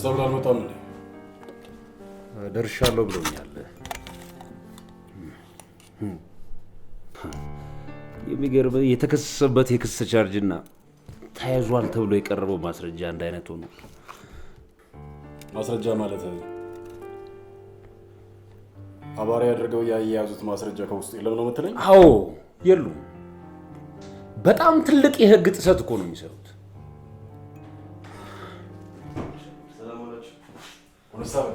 ኮንስታብል አልመጣም እንዴ? ደርሻለሁ ብሎኛል። የሚገርም የተከሰሰበት የክስ ቻርጅና ተያዟል ተብሎ የቀረበው ማስረጃ አንድ አይነት ሆኖ። ማስረጃ ማለት አባሪ አድርገው ያያያዙት ማስረጃ ከውስጡ የለም ነው የምትለኝ? አዎ የሉም። በጣም ትልቅ የህግ ጥሰት እኮ ነው የሚሰሩት። ኮንስታብል፣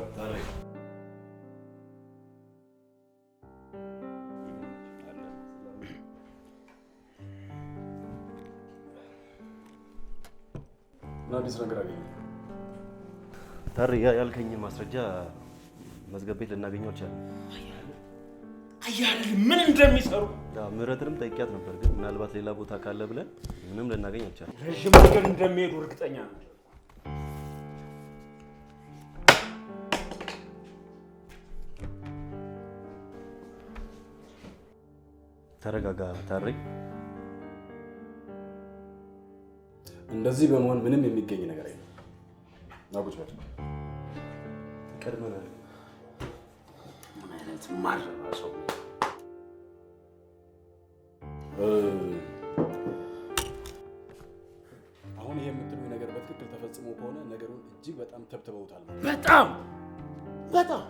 ምን አዲስ ነገር አገኘ? ታሪ፣ ያልከኝን ማስረጃ መዝገብ ቤት ልናገኘው አልቻለም። አያል ምን እንደሚሰሩ። ምህረትንም ጠይቂያት ነበር፣ ግን ምናልባት ሌላ ቦታ ካለ ብለን ምንም ልናገኝ አልቻለም። ረዥም መንገድ እንደሚሄዱ እርግጠኛ ነው። ተረጋጋ ታሪ። እንደዚህ በመሆን ምንም የሚገኝ ነገር የለም። ና ቁጭ በል። ቀድመናል። ምን አይነት ማረባ ሰው! አሁን ይሄ የምትሉኝ ነገር በትክክል ተፈጽሞ ከሆነ ነገሩን እጅግ በጣም ተብትበውታል ማለት ነው። በጣም በጣም።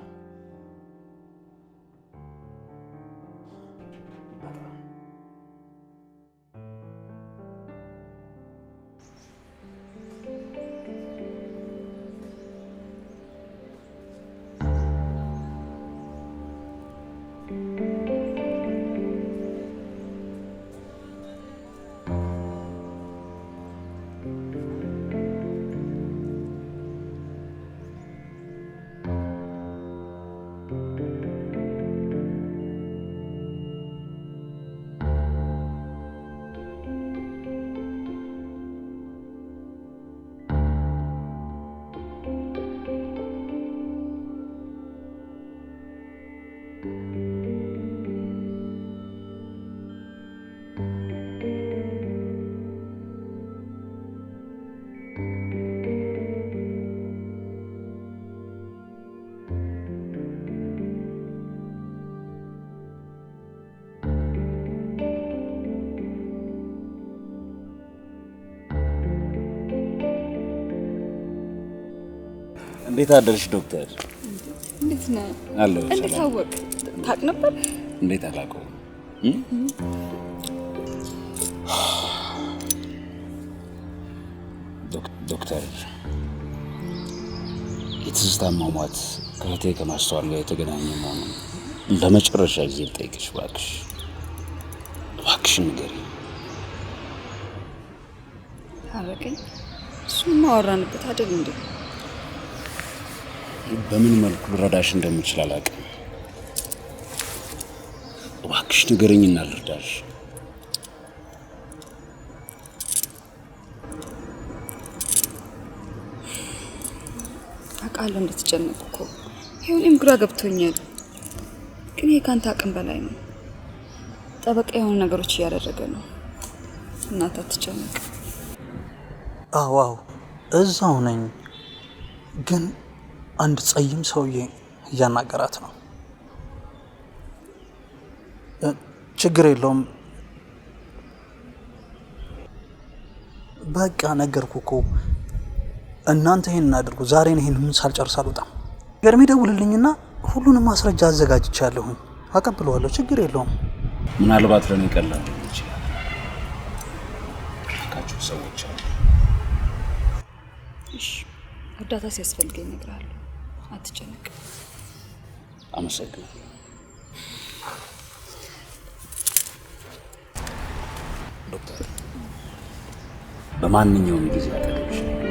እንዴት አደርሽ ዶክተር? እንዴት ነህ? አለሁ። እንዴት ሰላም። አወቅ? ታውቅ ነበር? እንዴት አላውቀውም? ዶክተር፣ የትዝታ አሟሟት ከእህቴ ከማስተዋል ጋር የተገናኘ መሆኑን ለመጨረሻ ጊዜ ልጠይቅሽ፣ እባክሽ እባክሽ ንገሪኝ። ታረቀኝ። እሱማ አወራንበት አይደል እንዴ? በምን መልኩ ልረዳሽ እንደምችል አላውቅም። እባክሽ ንገረኝና ልርዳሽ። አውቃለሁ እንደተጨነቁ እኮ። ይኸው እኔም ግራ ገብቶኛል። ግን ይሄ ከአንተ አቅም በላይ ነው። ጠበቃ የሆኑ ነገሮች እያደረገ ነው። እናት አትጨነቅ። አዎ አዎ፣ እዛው ነኝ። ግን አንድ ጸይም ሰውዬ እያናገራት ነው። ችግር የለውም። በቃ ነገርኩ እኮ። እናንተ ይሄን አድርጉ። ዛሬን ይሄን ምን ሳልጨርስ አልወጣም። ገርሜ ደውልልኝና ሁሉንም ማስረጃ አዘጋጅቻለሁኝ፣ አቀብለዋለሁ። ችግር የለውም። ምናልባት ለእኔ ቀላል ሊሆን ይችላል። ካቸው ሰዎች አሉ። እሺ፣ እርዳታ ሲያስፈልገኝ እነግርሃለሁ። አትጨነቅ። አመሰግናለሁ ዶክተር። በማንኛውም ጊዜ አጠገብሽ ነኝ።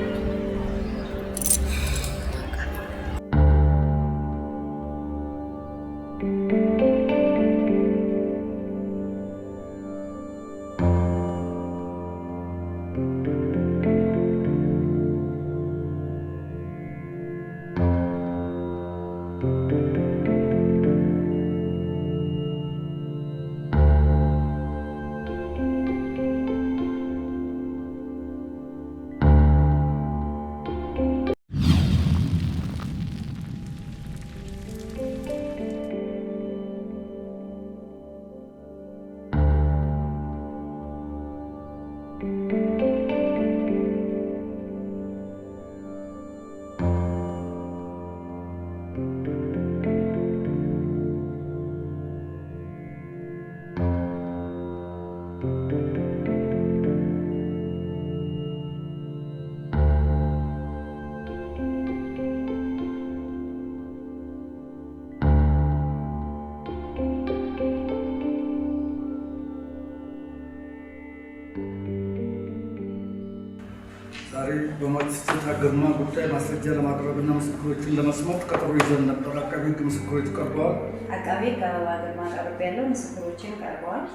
ዛሬ በሟች ትዝታ ግርማ ጉዳይ ማስረጃ ለማቅረብና ምስክሮችን ለመስማት ቀጠሮ ይዘን ነበር። አቃቤ ሕግ ምስክሮች ቀርበዋል። አቃቤ ሕግ አበባ ግርማ ቀርቤያለሁ። ምስክሮችን ቀርበዋል።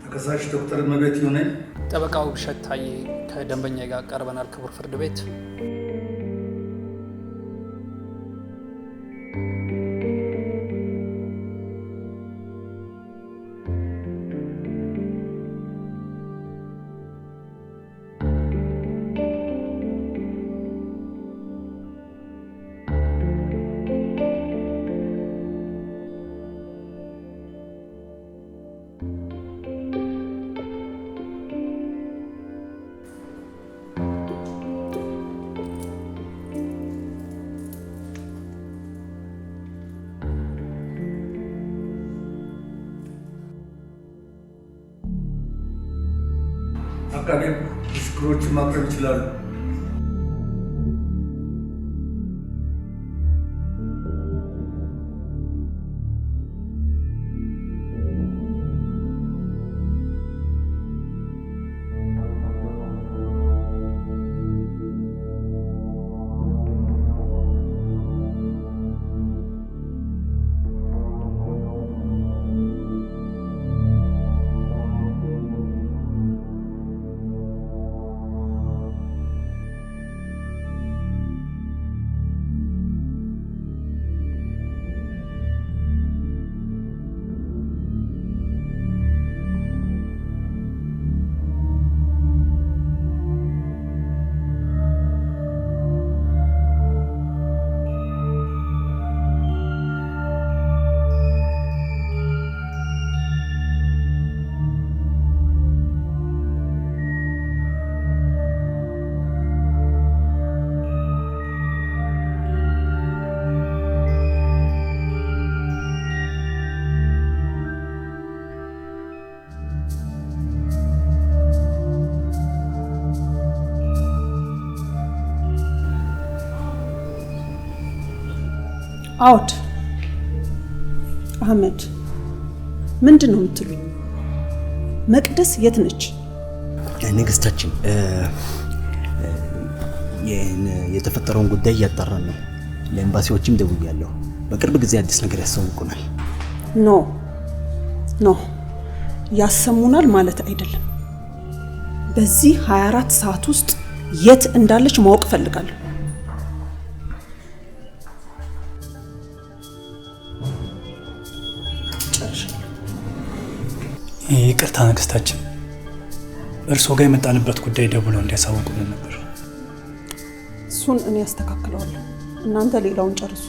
ተከሳሽ ዶክተር እመቤት ይሁነኝ። ጠበቃው ውብሸት ታዬ ከደንበኛ ጋር ቀርበናል። ክቡር ፍርድ ቤት። አቃቤ ሕግ ምስክሮችን ማቅረብ ይችላሉ። አውድ አህመድ፣ ምንድን ነው የምትሉኝ? መቅደስ የት ነች? ንግስታችን፣ የተፈጠረውን ጉዳይ እያጣራን ነው። ለኤምባሲዎችም ደውያለሁ። በቅርብ ጊዜ አዲስ ነገር ያሳውቁናል። No no፣ ያሰሙናል ማለት አይደለም። በዚህ 24 ሰዓት ውስጥ የት እንዳለች ማወቅ እፈልጋለሁ። ይቅርታ ንግስታችን፣ እርስዎ ጋር የመጣንበት ጉዳይ ደውለው እንዲያሳውቁልን ነበር። እሱን እኔ አስተካክለዋለሁ። እናንተ ሌላውን ጨርሱ።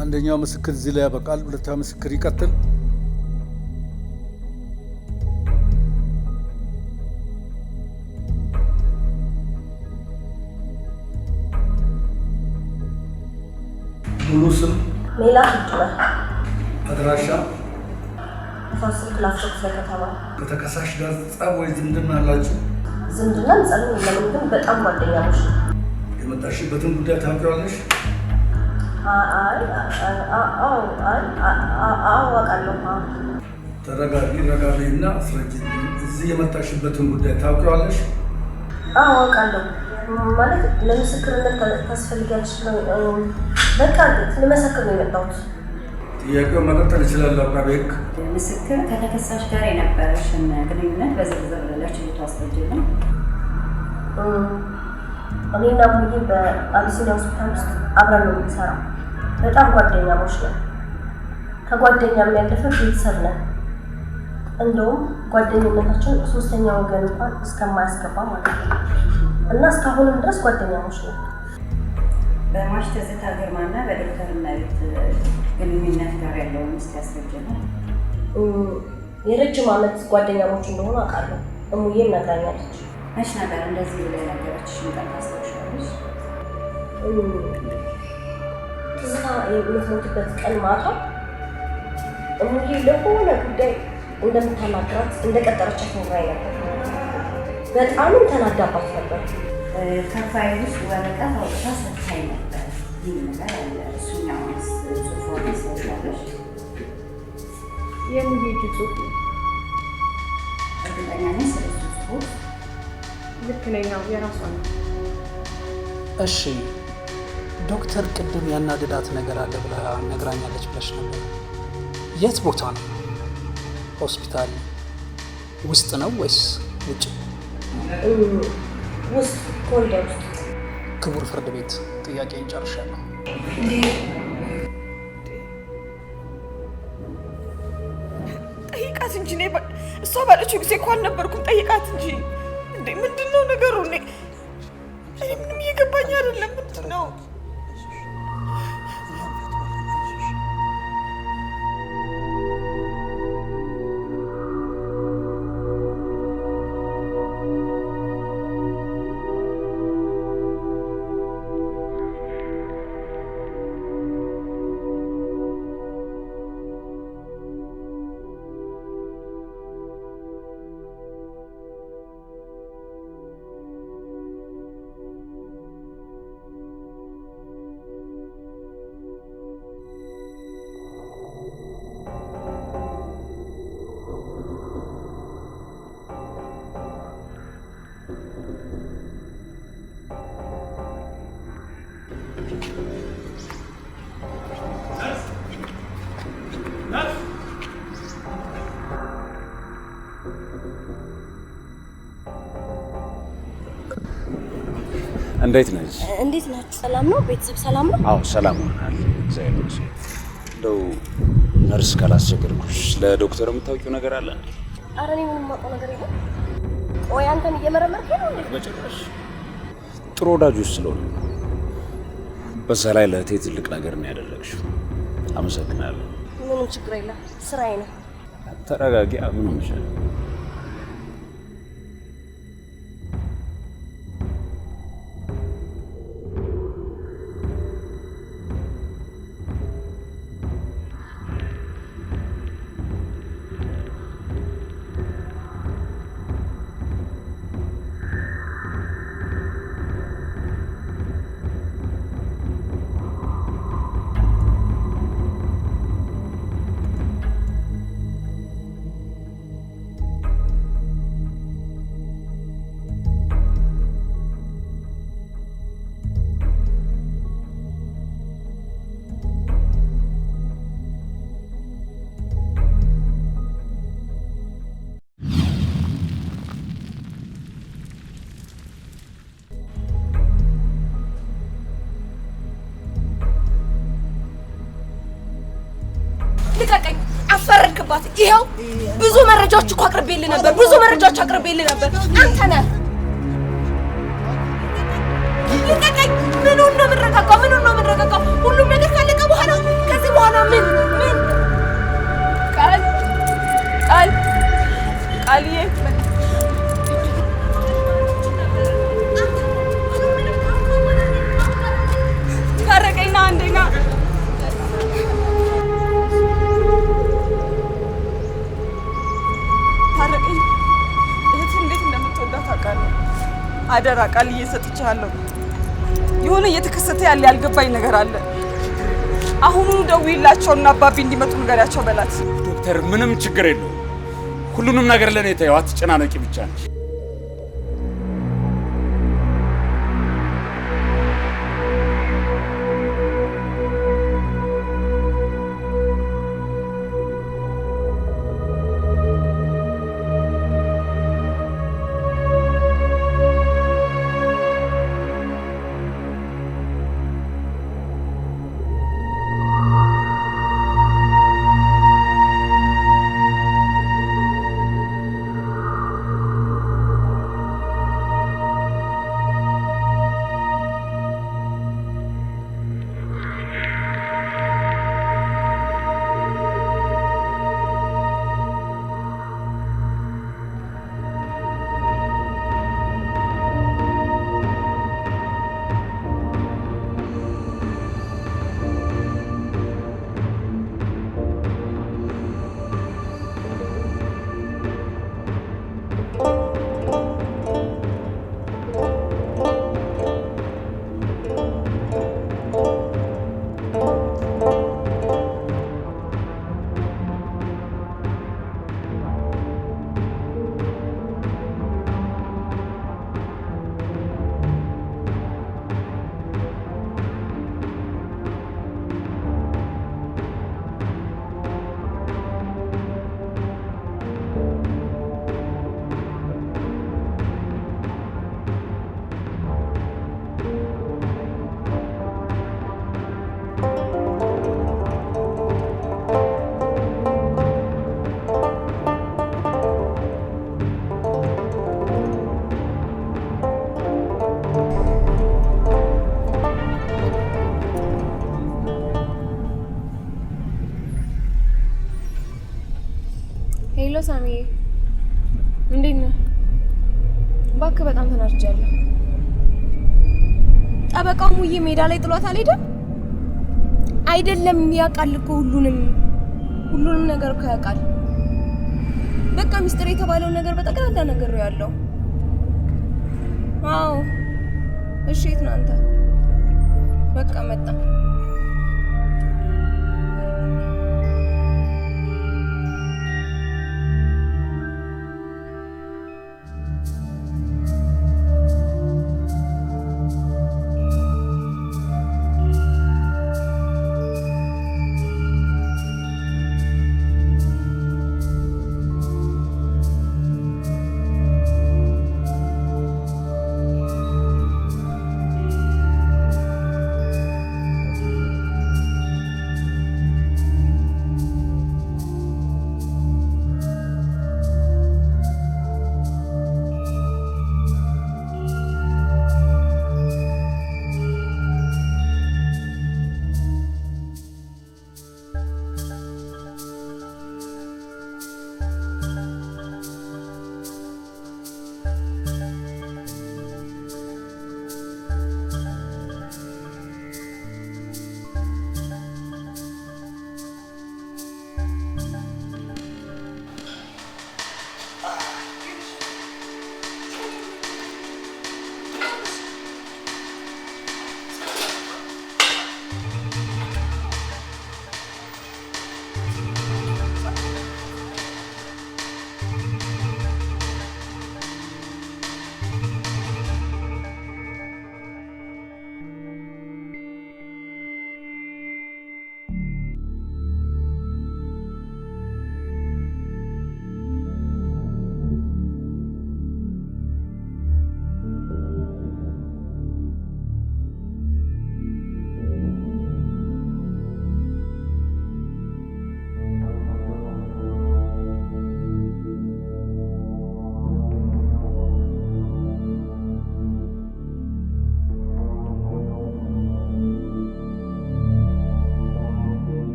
አንደኛው ምስክር እዚህ ላይ ያበቃል። ሁለተኛው ምስክር ይቀጥል። ሙሉ ስም፣ ሜላት ውድነህ፣ አድራሻ ንፋስ ስልክ ላፍቶ ክፍለ ከተማ። ከተከሳሽ ጋር ጸብ ወይ ዝምድና አላችሁ? ዝምድናም ጸብም የለንም፣ ግን በጣም ጓደኛሞች ነው። የመጣሽበትን ጉዳይ ታውቂዋለሽ? አይ፣ አዎ፣ አይ፣ አዎ አውቃለሁ። ተረጋጊ፣ ረጋ በይና አስረጂኝ። እዚህ የመጣሽበትን ጉዳይ ታውቂዋለሽ? አዎ አውቃለሁ። ማለት ለምስክርነት ታስፈልጊያለሽ። በቃ ልመሰክር ነው የመጣሁት። ጥያቄውን መቀጠል ይችላል አቃቤ ሕግ። ምስክር ከተከሳሽ ጋር የነበረሽን ግንኙነት በዝርዝር ለችሎቱ አስረጅልን። እኔና ሙዬ በአቢሲኒያ ሆስፒታል ውስጥ አብረን ነው የምንሰራው። በጣም ጓደኛሞች ነን። ከጓደኛም ያለፈ ቤተሰብ ነን። እንደውም ጓደኝነታችን ሶስተኛ ወገን እንኳን እስከማያስገባ ማለት ነው። እና እስካሁንም ድረስ ጓደኛሞች ነን። በሟች ትዝታ ግርማና በዶክተር እመቤት ግንኙነት ጋር ያለውን እስኪ ያስረጅልን። የረጅም ዓመት ጓደኛሞች እንደሆኑ አውቃለሁ። እሙዬም ነግራኛለች። መች ነበር እንደዚህ ብላ የነገረችሽን ቀን ታስታውሻለሽ? ትዝታ የምትሞትበት ቀን ማታ እሙዬ ለሆነ ጉዳይ እንደምታናግራት እንደቀጠረቻት ነግራኝ ነበር። በጣምም ተናዳባት ነበር። ከፋይል ውስጥ ወረቀት አውጥታ ሰጥታኝ ነበር። ይህ ነገር አለ። እሱኛውንስ ጽሑፏን ታስታውሻለሽ? የሙዬ እጅ ጽሑፍ ነው። እርግጠኛ ነኝ ስለ እሱ ጽሑፍ። ልክ ነኝ። አዎ የራሷ ነው። እሺ ዶክተር ቅድም ያናደዳት ነገር አለ ብላ ነግራኛለች ብለሽ ነበር። የት ቦታ ነው? ሆስፒታል ውስጥ ነው ወይስ ውጭ? ውስጥ፣ ኮሪደር ውስጥ። ክቡር ፍርድ ቤት ጥያቄ ጨርሻለሁ። ጠይቃት እንጂ እኔ እሷ ባለችው ጊዜ እኮ አልነበርኩም። ጠይቃት እንጂ። እንዴ ምንድን ነው ነገሩ? እኔ ምንም እየገባኝ አይደለም። ምንድን ነው? እንዴት ነሽ? እንዴት ናችሁ? ሰላም ነው? ቤተሰብ ሰላም ነው? አዎ ሰላም ሆናል፣ እግዚአብሔር ይመስገን። እንደው ነርስ ካላስቸገርኩሽ ለዶክተር የምታውቂው ነገር አለ እንዴ? ኧረ እኔ ምንም የማውቀው ነገር የለም። ቆይ አንተን እየመረመርከኝ ነው እንዴ? በጭራሽ። ጥሩ ወዳጆች ስለሆነ በዛ ላይ ለእህቴ ትልቅ ነገር ነው ያደረግሽው። አመሰግናለሁ። ምንም ችግር የለም፣ ስራዬ ነው። ተረጋጊ። ምን ሆነሻል? ልቀቀኝ! አፈረድክባት። ይኸው ብዙ መረጃዎች እኮ አቅርቤልህ ነበር። ብዙ መረጃዎች አቅርቤልህ ነበር። አንተ ነህ። ልቀቀኝ! ምኑን ነው የምንረጋጋው? ምኑን ነው የምንረጋጋው? ሁሉም ነገር ካለቀ በኋላ ከዚህ በኋላ ምን ምን ቃል ቃል ቃልዬ ታረቀኝና አንደኛ አደራ ቃልዬ ሰጥቻለሁ። የሆነ እየተከሰተ ያለ ያልገባኝ ነገር አለ። አሁኑኑ ደውዪላቸውና አባቢ እንዲመጡ ንገሪያቸው በላት። ዶክተር፣ ምንም ችግር የለውም። ሁሉንም ነገር ለእኔ ተይው፣ አትጨናነቂ ብቻ ነሽ። Hello ሳሚዬ፣ እንዴት ነህ? እባክህ በጣም ተናድጃለሁ። ጠበቃው ሙዬ ሜዳ ላይ ጥሏት አልሄደም? አይደለም፣ ያውቃል እኮ ሁሉንም ሁሉንም ነገር እኮ ያውቃል። በቃ ሚስጥር የተባለውን ነገር በጠቅላላ ነገር ነው ያለው። አዎ፣ እሺ፣ የት ነህ አንተ? በቃ መጣ።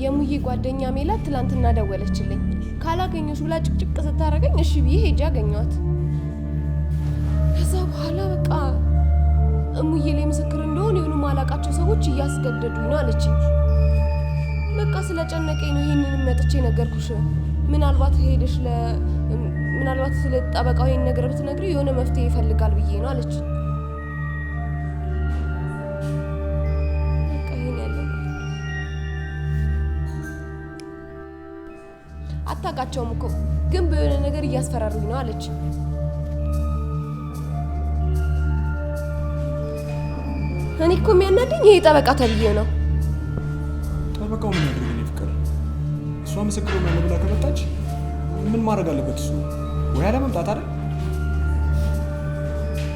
የሙዬ ጓደኛ ሜላት ትላንትና ደወለችልኝ። ካላገኘሁሽ ብላ ጭቅጭቅ ስታደርገኝ እሺ ብዬ ሄጄ አገኘኋት። ከዛ በኋላ በቃ እሙዬ ላይ ምስክር እንደሆን የሆኑ ማላቃቸው እያስገደዱኝ ነው አለችኝ። በቃ ስለጨነቀኝ ነው ይሄንን መጥቼ ነገርኩሽ። ምናልባት ሄደሽ ምናልባት ስለ ጠበቃው ይሄን ነገር ብትነግሪው የሆነ መፍትሄ ይፈልጋል ብዬ ነው አለችኝ። በቃ ይሄን ያለው አታውቃቸውም እኮ ግን በሆነ ነገር እያስፈራሩኝ ነው አለችኝ። እኔ እኮ የሚያናደኝ ይሄ ጠበቃ ተብዬ ነው። ጠበቃው ምን ያድርግ? እኔ ፍቅር እሷ ምስክር ሆናለሁ ብላ ከመጣች ምን ማድረግ አለበት እሱ? ወይ አለመምጣት አይደል?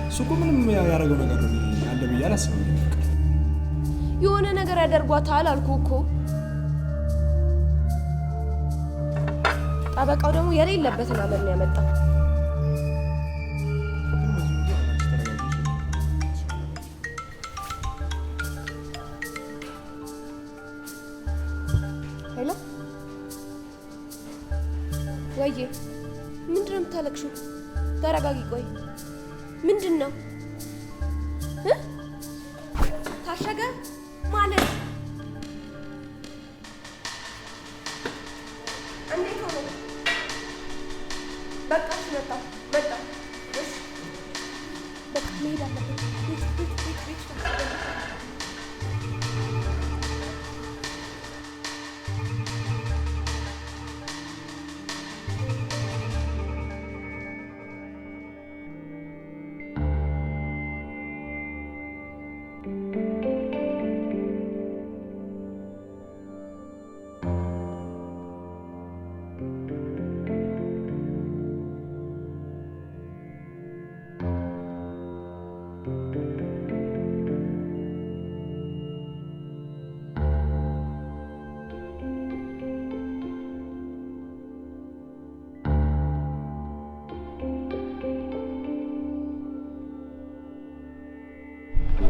እሱ እኮ ምንም ያደረገው ነገር አለ ብዬ አላስብም። እኔ ፍቅር የሆነ ነገር ያደርጓታል አልኩህ እኮ። ጠበቃው ደግሞ የሌለበትን አመል ነው ያመጣው። Hello ወይዬ፣ ምንድን ነው የምታለቅሺው? ተረጋጊ። ቆይ ምንድን ነው ታሸገ ማለት? እንዴት ሆኖ? በቃ እሺ፣ መጣሁ መጣሁ። እሺ በቃ መሄድ አለብን። ቤት ቤት ቤት ቤት ታሸገ።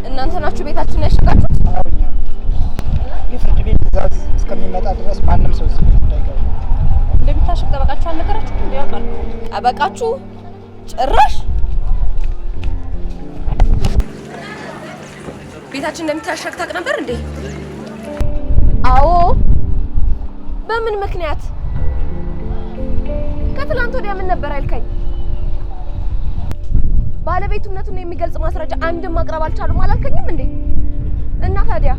እናንተ ናችሁ ቤታችንን ያሸጋችሁት? የፍርድ ቤት ትዕዛዝ እስከሚመጣ ድረስ ማንም ሰው እዚህ ቤት እንዳይገባ። እንደሚታሸግ ጠበቃችሁ አልነገራችሁም? እንዴ ያውቃሉ። ጠበቃችሁ ጭራሽ ቤታችን እንደሚታሸግ ታውቅ ነበር እንዴ? አዎ። በምን ምክንያት? ከትላንት ወዲያ ምን ነበር ያልከኝ? ባለቤትነቱን የሚገልጽ ማስረጃ አንድም ማቅረብ አልቻሉም አላልከኝም እንዴ? እና ታዲያ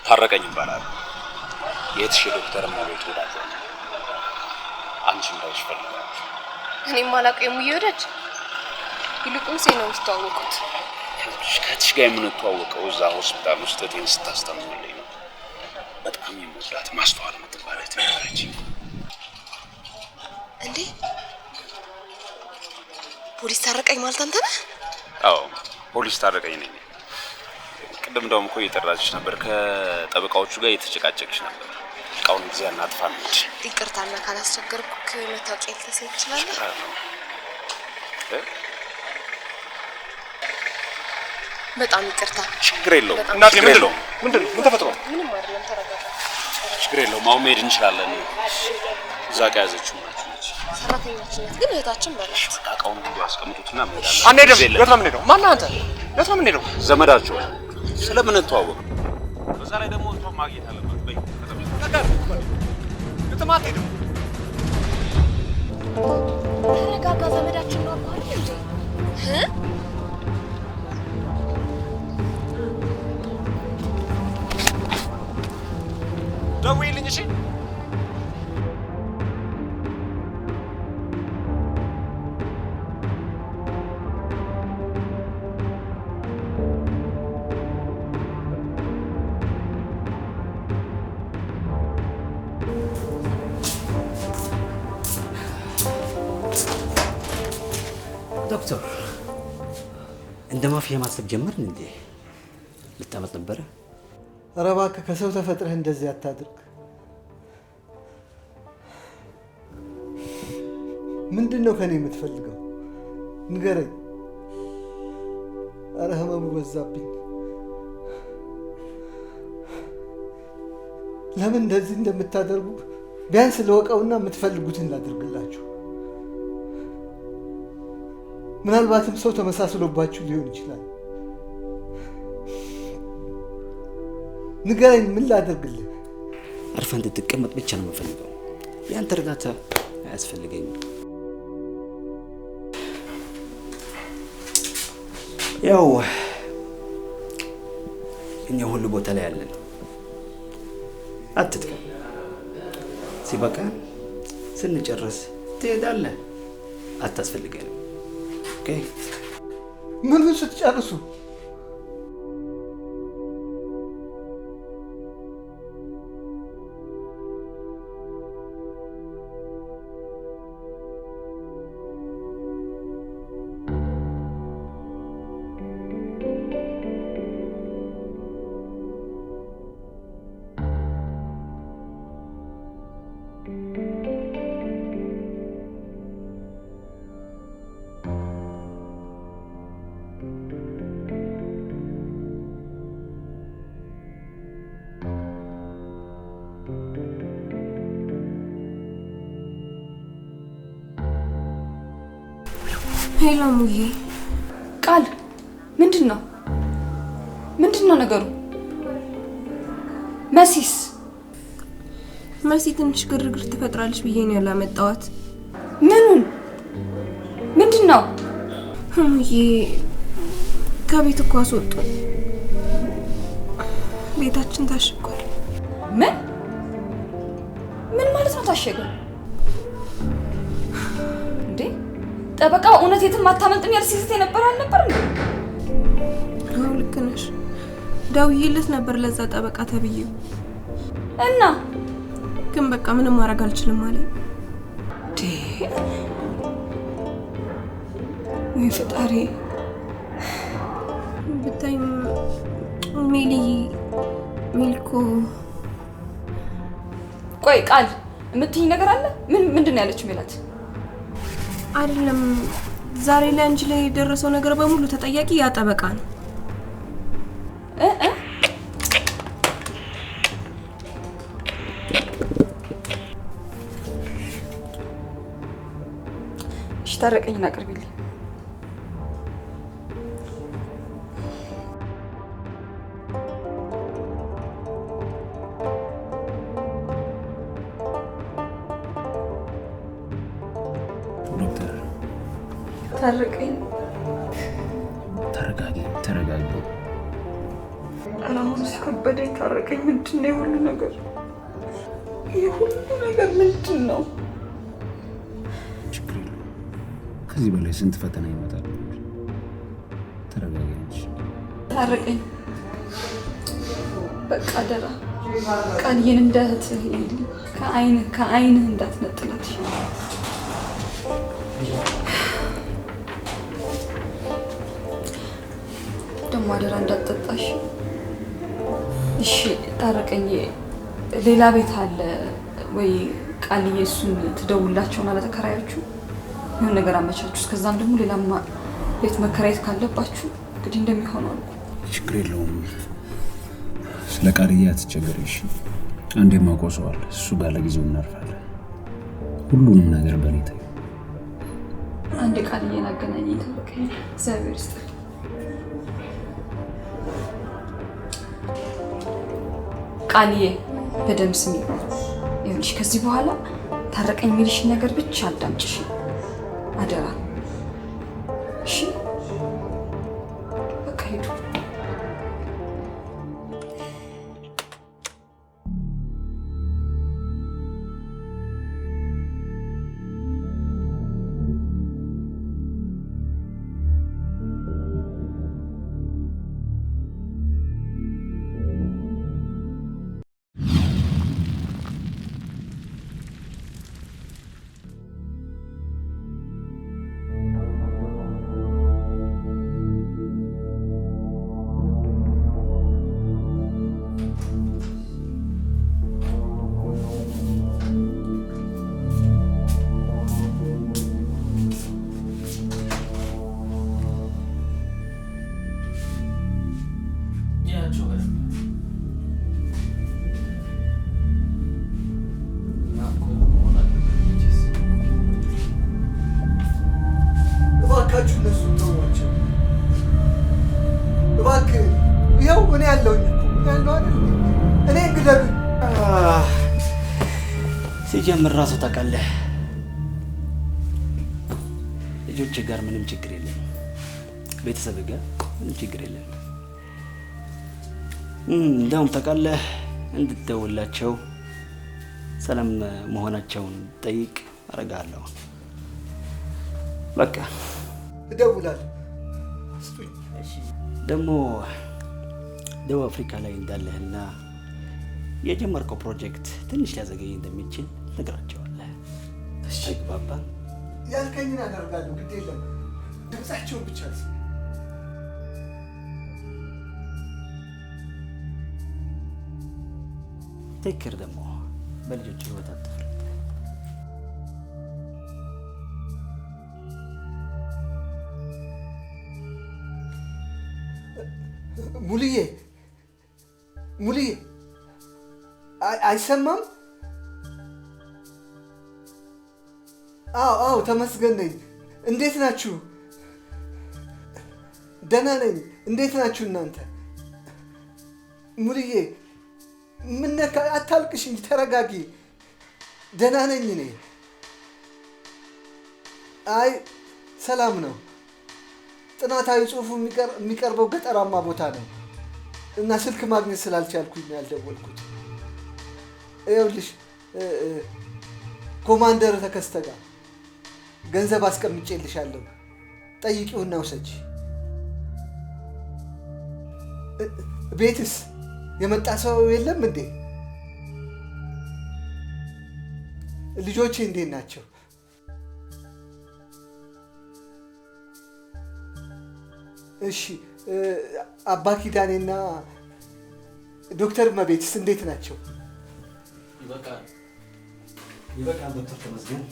ታረቀኝ ይባላል። የእህትሽ ዶክተር እመቤት ወዳጇ ነው። አንቺ እንዳይሽ ፈልጋለሁ። እኔም አላውቀው የሙዬ ወዳጅ። ይልቁን ሴ ነው የምትተዋወቁት? ከእህትሽ ጋር የምንተዋወቀው እዛ ሆስፒታል ውስጥ እህቴን ስታስታምምልኝ ነው። በጣም የምወዳት ማስተዋል የምትባል እህት ነበረች። እንዴ ፖሊስ ታረቀኝ ማለት አንተ ነህ? አዎ ፖሊስ ታረቀኝ ነኝ። ቅድም እንደውም እኮ እየጠራችሽ ነበር። ከጠበቃዎቹ ጋር እየተጨቃጨቅሽ ነበር። እቃውን ጊዜ አናጥፋ እንሂድ። ይቅርታና ካላስቸገርኩህ መታወቂያ ልትሰጠኝ ትችላለህ? በጣም ይቅርታ። ችግር የለውም እናቴ። ምንድን ነው ምንድን ነው? ምን ተፈጥሮ? ምንም አይደለም፣ ተረጋጋ። ችግር የለውም። አሁን መሄድ እንችላለን። እዛ ከያዘችው ናችሁ ነች ሰራተኛችን ናት፣ ግን እህታችን በላት። እቃውን ሁሉ አስቀምጡትና እንሄዳለን። አንሄድም። የት ነው የምንሄደው? ማነህ አንተ? የት ነው የምንሄደው? ዘመዳቸው ስለምን እንተዋወቅ? በዛ ላይ ደግሞ እንቷን ማግኘት አለባት። በይ የትም አትሄድም። ደውዪልኝ እሺ። ዶክተር፣ እንደ ማፊያ ማሰብ ጀመርን እንዴ? ልታመጥ ነበረ? ኧረ እባክህ ከሰው ተፈጥረህ እንደዚህ አታድርግ። ምንድን ነው ከኔ የምትፈልገው? ንገረኝ። ኧረ ህመሙ በዛብኝ። ለምን እንደዚህ እንደምታደርጉ ቢያንስ ልወቀውና የምትፈልጉትን ላድርግላችሁ። ምናልባትም ሰው ተመሳስሎባችሁ ሊሆን ይችላል። ንገረኝ፣ ምን ላድርግልህ? አርፈህ እንድትቀመጥ ብቻ ነው የምፈልገው። የአንተ እርዳታ አያስፈልገኝም። ያው እኛ ሁሉ ቦታ ላይ አለን። አትድከም። ሲበቃ ስንጨርስ ትሄዳለህ። አታስፈልገንም። Okay። ምኑን ስትጨርሱ? Hello ሙዬ። ቃል፣ ምንድን ነው ምንድን ነው ነገሩ? መሲስ? መሲ ትንሽ ግርግር ትፈጥራለች ብዬ ነው ያላመጣኋት። ምኑን? ምንድን ነው? ሙዬ፣ ከቤት እኮ አስወጡን። ቤታችን ታሽጓል። ምን ምን ማለት ነው ታሸገ? እንዴ ጠበቃው እውነት የትም አታመልጥም ያል ሲዝት የነበረ አልነበር እንዴ? አዎ ልክ ነሽ። ደውዬለት ነበር ለዛ ጠበቃ ተብዬው እና ግን በቃ ምንም ማድረግ አልችልም አለኝ። እንዴ ወይ ፈጣሪ። ብታይ ሜሊ ሜልኮ። ቆይ ቃል የምትይኝ ነገር አለ? ምን ምንድን ነው ያለችው ሜላት? አይደለም ዛሬ ላይ አንቺ ላይ የደረሰው ነገር በሙሉ ተጠያቂ ያ ጠበቃ ነው። እ እ እሺ ታረቀኝን አቅርቢልኝ። ዶክተር ታረቀኝ። ተረጋጊ፣ ተረጋጊ። ኧረ አሁንስ ከበደኝ። ታረቀኝ፣ ምንድን ነው የሁሉ ነገር? ይህ ሁሉ ነገር ምንድን ነው? ችግር የለውም። ከዚህ በላይ ስንት ፈተና ይመጣል። ተረጋጊ አንቺ። ታረቀኝ፣ በቃ አደራ ቃልዬን እንደ እህትህ ይልኝ። ከአይንህ ከአይንህ እንዳትነጥላት። ደግሞ አደራ እንዳትጠጣሽ። እሺ ታረቀኝ፣ ሌላ ቤት አለ ወይ ቃልዬ? እሱን ትደውላቸውና ለተከራዮቹ የሆነ ነገር አመቻችሁ። እስከዛም ደግሞ ሌላ ቤት መከራየት ካለባችሁ እንግዲህ እንደሚሆነው አልኩ። ችግር የለውም። ስለ ቃልዬ አትቸገሪ እሺ። አንድ የማውቀው ሰው አለ። እሱ ጋር ለጊዜው እናርፋለን። ሁሉንም ነገር በእኔ ተይው። አንድ ቃልዬን አገናኘኝ ታረቀኝ። እግዚአብሔር ይስጥልኝ። ቃልዬ በደምብ ስሚ። ይኸውልሽ ከዚህ በኋላ ታረቀኝ የሚልሽን ነገር ብቻ አዳምጪሽ አደራ። እሺ በቃ ሂዱ። ሲጀምር ራሱ ታውቃለህ፣ ልጆች ጋር ምንም ችግር የለም፣ ቤተሰብ ጋር ምንም ችግር የለም። እንደውም ታውቃለህ እንድትደውላቸው ሰላም መሆናቸውን ጠይቅ አደርጋለሁ። በቃ እደውላለሁ። ስጡኝ። ደግሞ ደቡብ አፍሪካ ላይ እንዳለህና የጀመርከው ፕሮጀክት ትንሽ ሊያዘገይ እንደሚችል ትነግራቸዋለህ። ተግባባን? ያልከኝን አደርጋለሁ። ግድ የለም ድምፃቸውን ብቻ ልስማ። Take care ደግሞ በልጆች ህይወት አትፍረድ። ሙሉዬ ሙሉዬ፣ አይሰማም? አዎ አዎ፣ ተመስገን ነኝ። እንዴት ናችሁ? ደህና ነኝ። እንዴት ናችሁ እናንተ? ሙሉዬ ምን ነካ? አታልቅሽ እንጂ ተረጋጊ። ደህና ነኝ እኔ። አይ ሰላም ነው። ጥናታዊ ጽሁፉ የሚቀርበው ገጠራማ ቦታ ነው እና ስልክ ማግኘት ስላልቻልኩኝ ነው ያልደወልኩት። ይኸውልሽ ኮማንደር ተከስተ ጋር ገንዘብ አስቀምጬልሻለሁ፣ ጠይቂውና ውሰጂ። ቤትስ የመጣ ሰው የለም እንዴ? ልጆቼ እንዴት ናቸው? እሺ አባ ኪዳኔና ዶክተር መቤትስ እንዴት ናቸው? ይበቃል ይበቃል ዶክተር ተመስገን።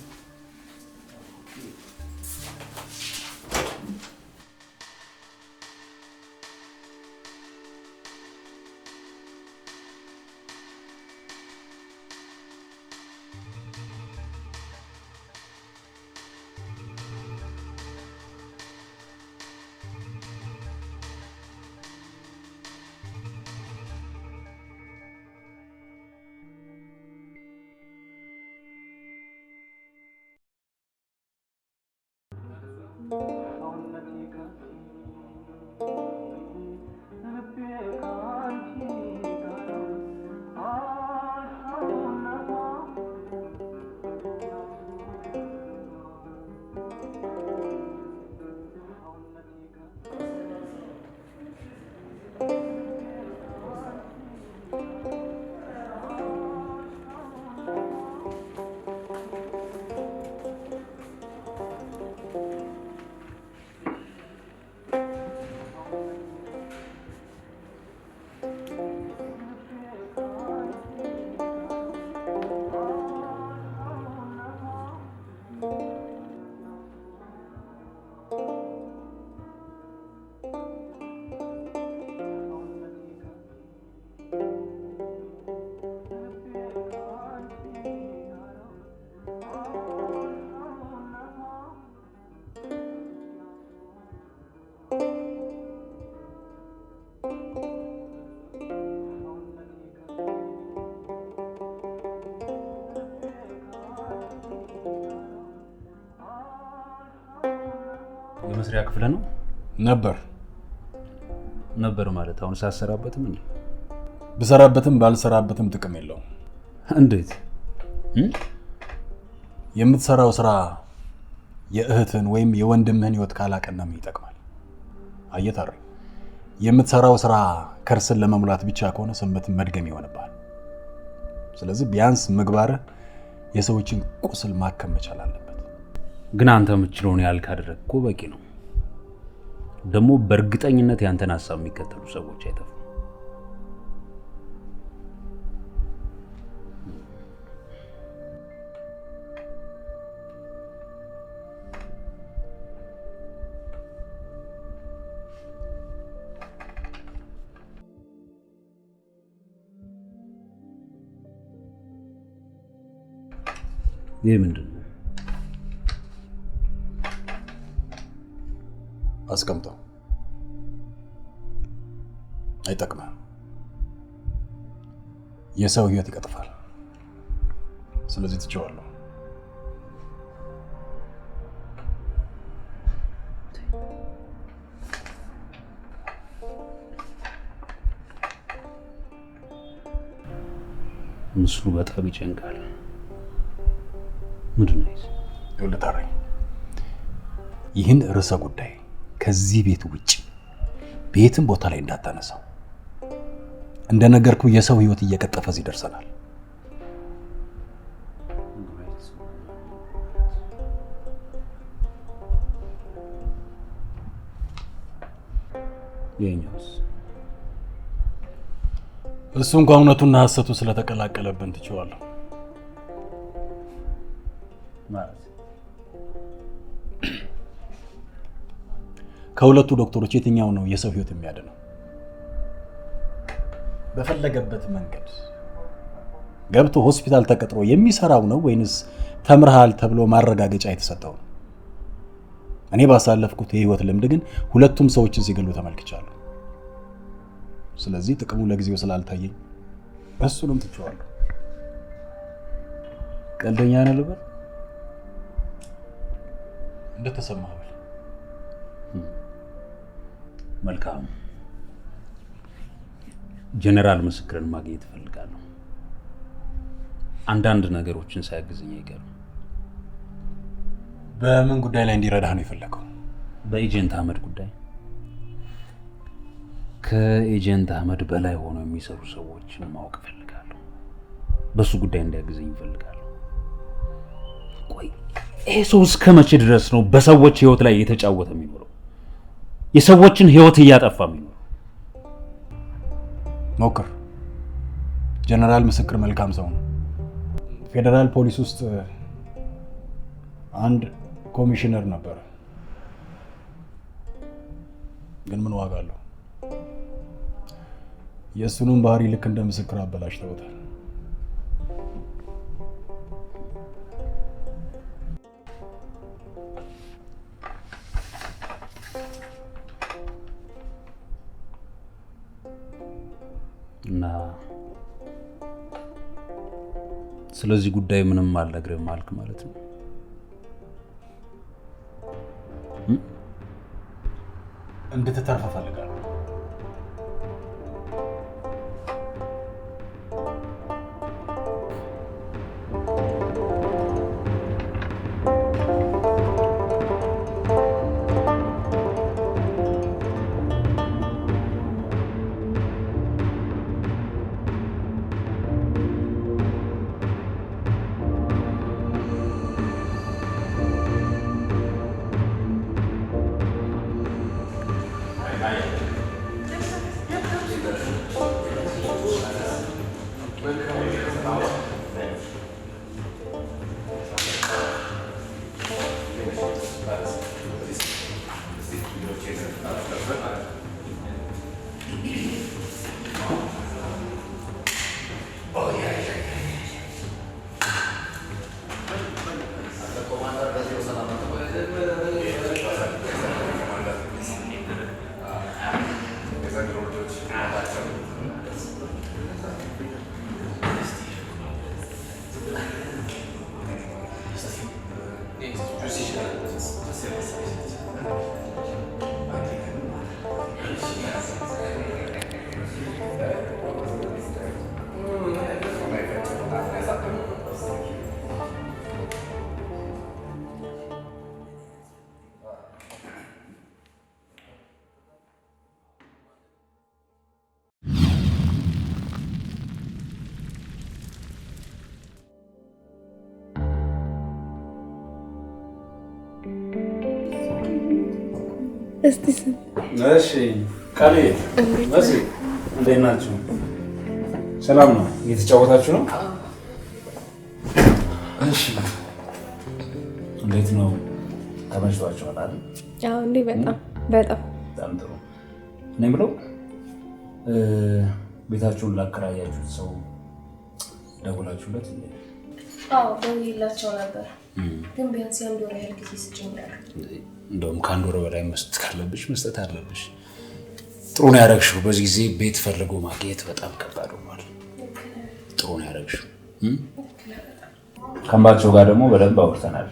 የመስሪያ ክፍል ነው ነበር ነበር ማለት አሁን ሳሰራበትም እንዴ? ብሰራበትም ባልሰራበትም ጥቅም የለውም። እንዴት? የምትሰራው ስራ የእህትህን ወይም የወንድምህን ህይወት ካላቀና ምን ይጠቅማል? አየህ ታሬ፣ የምትሰራው ስራ ከርስን ለመሙላት ብቻ ከሆነ ሰንበትን መድገም ይሆንብሃል። ስለዚህ ቢያንስ ምግባርህ የሰዎችን ቁስል ማከም መቻል አለበት። ግን አንተ የምትችለውን ያህል ካደረግክ እኮ በቂ ነው። ደግሞ በእርግጠኝነት ያንተን ሀሳብ የሚከተሉ ሰዎች አይጠፉም። ይህ ምንድን ነው? አስቀምጠው፣ አይጠቅምም። የሰው ህይወት ይቀጥፋል። ስለዚህ ትቼዋለሁ። ምስሉ በጣም ይጨንቃል። ምንድን ነው? ይኸውልህ ታሬ፣ ይህን ርዕሰ ጉዳይ ከዚህ ቤት ውጭ ቤትም ቦታ ላይ እንዳታነሳው። እንደነገርኩ የሰው ህይወት እየቀጠፈ እዚህ ደርሰናል። የኛውስ? እሱ እንኳን እውነቱና ሐሰቱ ስለተቀላቀለብን ትቼዋለሁ። ማለት ከሁለቱ ዶክተሮች የትኛው ነው የሰው ህይወት የሚያድነው? በፈለገበት መንገድ ገብቶ ሆስፒታል ተቀጥሮ የሚሰራው ነው ወይንስ ተምርሃል ተብሎ ማረጋገጫ የተሰጠው ነው? እኔ ባሳለፍኩት የህይወት ልምድ ግን ሁለቱም ሰዎችን ሲገሉ ተመልክቻለሁ። ስለዚህ ጥቅሙ ለጊዜው ስላልታየኝ እሱንም ትቼዋለሁ። ቀልደኛ ነህ ልበል? እንደተሰማህ በል። መልካም። ጀነራል ምስክርን ማግኘት እፈልጋለሁ። አንዳንድ ነገሮችን ሳያግዘኝ አይቀርም። በምን ጉዳይ ላይ እንዲረዳህ ነው የፈለገው? በ agent አህመድ ጉዳይ። ከ agent አህመድ በላይ ሆነው የሚሰሩ ሰዎችን ማወቅ እፈልጋለሁ። በሱ ጉዳይ እንዲያግዘኝ እፈልጋለሁ። ቆይ ይሄ ሰው እስከ መቼ ድረስ ነው በሰዎች ህይወት ላይ እየተጫወተ የሚኖረው? የሰዎችን ህይወት እያጠፋ የሚኖረው? ሞክር። ጀነራል ምስክር መልካም ሰው ነው። ፌዴራል ፖሊስ ውስጥ አንድ ኮሚሽነር ነበር። ግን ምን ዋጋ አለው? የእሱንም ባህሪ ልክ እንደ ምስክር አበላሽተውታል። እና ስለዚህ ጉዳይ ምንም አልነግርህም አልክ ማለት ነው? እንድትተርፍ እፈልጋለሁ። እስቲ ስም። እሺ ቃሌ፣ መሲ እንዴት ናችሁ? ሰላም ነው? እየተጫወታችሁ ነው? እሺ እንዴት ነው? ተመችቷችኋል አይደል? አዎ እንዴ፣ በጣም በጣም በጣም ጥሩ። እኔ የምለው ቤታችሁን ላከራያችሁት ሰው ደውላችሁለት እንዴ? አዎ ደውዬላቸው ነበር፣ ግን ቢያንስ የአንድ ወር ያህል ጊዜ ስጭኝ አሉ። እንደውም ከአንድ ወር በላይ መስጠት ካለብሽ መስጠት አለብሽ። ጥሩ ነው ያደረግሽው። በዚህ ጊዜ ቤት ፈልጎ ማግኘት በጣም ከባድ ሆኗል። ጥሩ ነው ያደረግሽው። ከአምባቸው ጋር ደግሞ በደንብ አውርተናል።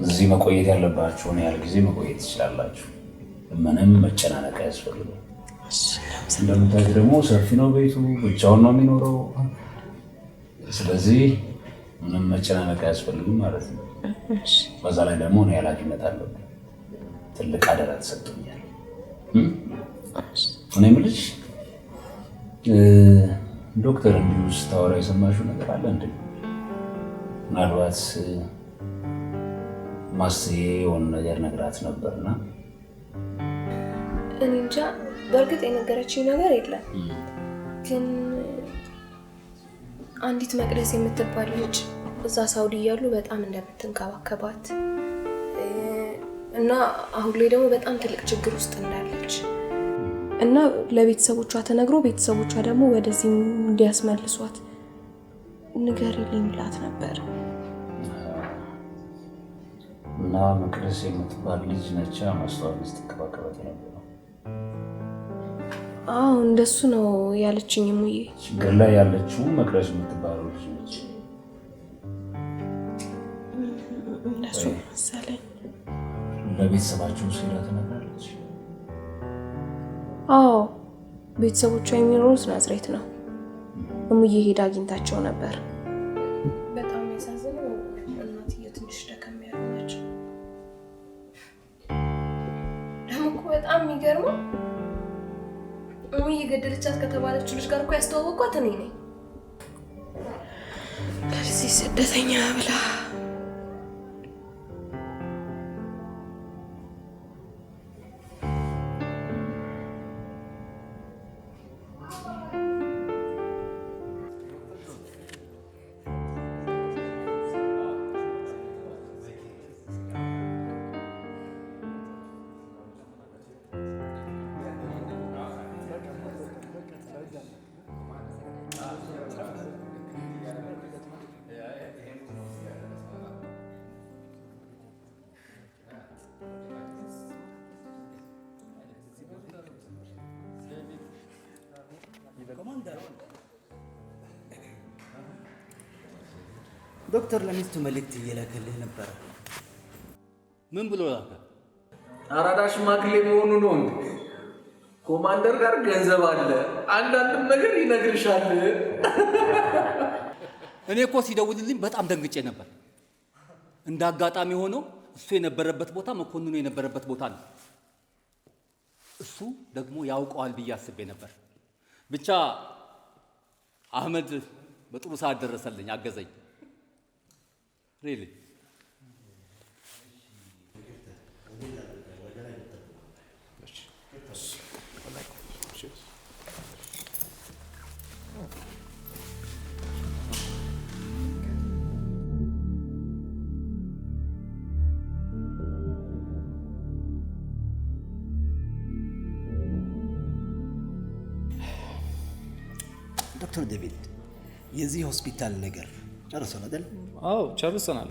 እዚህ መቆየት ያለባችሁን ያህል ጊዜ መቆየት ትችላላችሁ። ምንም መጨናነቅ አያስፈልግም። እንደምታዩት ደግሞ ሰፊ ነው ቤቱ፣ ብቻውን ነው የሚኖረው። ስለዚህ ምንም መጨናነቅ አያስፈልግም ማለት ነው። በዛ ላይ ደግሞ እኔ ኃላፊነት አለብኝ። ትልቅ አደራ ተሰጥቶኛል። እኔ የምልሽ ዶክተር እንዲሁ ስታወራ የሰማሽው ነገር አለ እንዴ? ምናልባት ማስዬ የሆነ ነገር ነግራት ነበርና። እኔ እንጃ። በእርግጥ የነገረችኝ ነገር የለም፣ ግን አንዲት መቅደስ የምትባል ልጅ እዛ ሳውዲ እያሉ በጣም እንደምትንከባከባት እና አሁን ላይ ደግሞ በጣም ትልቅ ችግር ውስጥ እንዳለች እና ለቤተሰቦቿ ተነግሮ ቤተሰቦቿ ደግሞ ወደዚህ እንዲያስመልሷት ንገሪልኝ ብላት ነበር። እና መቅደስ የምትባል ልጅ ነቻ ማስተዋል ስትንከባከባት የነበረው? አዎ እንደሱ ነው ያለችኝ እሙዬ። ችግር ላይ ያለችው መቅደስ የምትባለው ልጅ ነች። እንደሱ መሰለኝ። ለቤተሰባቸው ሲላ ትነግራለች? አዎ ቤተሰቦቿ የሚኖሩት ናዝሬት ነው። እሙዬ ሄዳ አግኝታቸው ነበር። በጣም የሚያሳዝነው እናትየው ትንሽ ደከም ያሉ ናቸው። ደግሞ እኮ በጣም የሚገርመው እሙዬ ገደለቻት ከተባለችው ልጅ ጋር እኮ ያስተዋወቅኳት እኔ ነኝ። ለዚህ ስደተኛ ብላ ዶክተር ለሚስቱ መልእክት እየላከልህ ነበረ። ምን ብሎ ላከ? አራዳ ሽማግሌ መሆኑ ነው እንዴ? ኮማንደር ጋር ገንዘብ አለ፣ አንዳንድም ነገር ይነግርሻል። እኔ እኮ ሲደውልልኝ በጣም ደንግጬ ነበር። እንደ አጋጣሚ ሆኖ እሱ የነበረበት ቦታ መኮንኑ የነበረበት ቦታ ነው። እሱ ደግሞ ያውቀዋል ብዬ አስቤ ነበር። ብቻ አህመድ በጥሩ ሰዓት ደረሰልኝ፣ አገዘኝ። Really. ዶክተር ዴቪድ የዚህ ሆስፒታል ነገር ጨርሰናል አይደል? አዎ ጨርሰናል።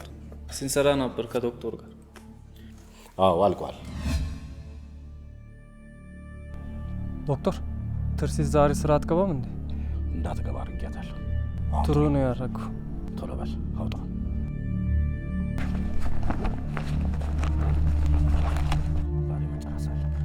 ስንሰራ ነበር ከዶክተር ጋር። አዎ አልቋል። ዶክተር ትርሲት ዛሬ ስራ አትገባም እንዴ? እንዳትገባ አድርጊያታለሁ። ጥሩ ነው ያደረገው። ቶሎ በል አውጣ። ዛሬ መጨረስ አለብን።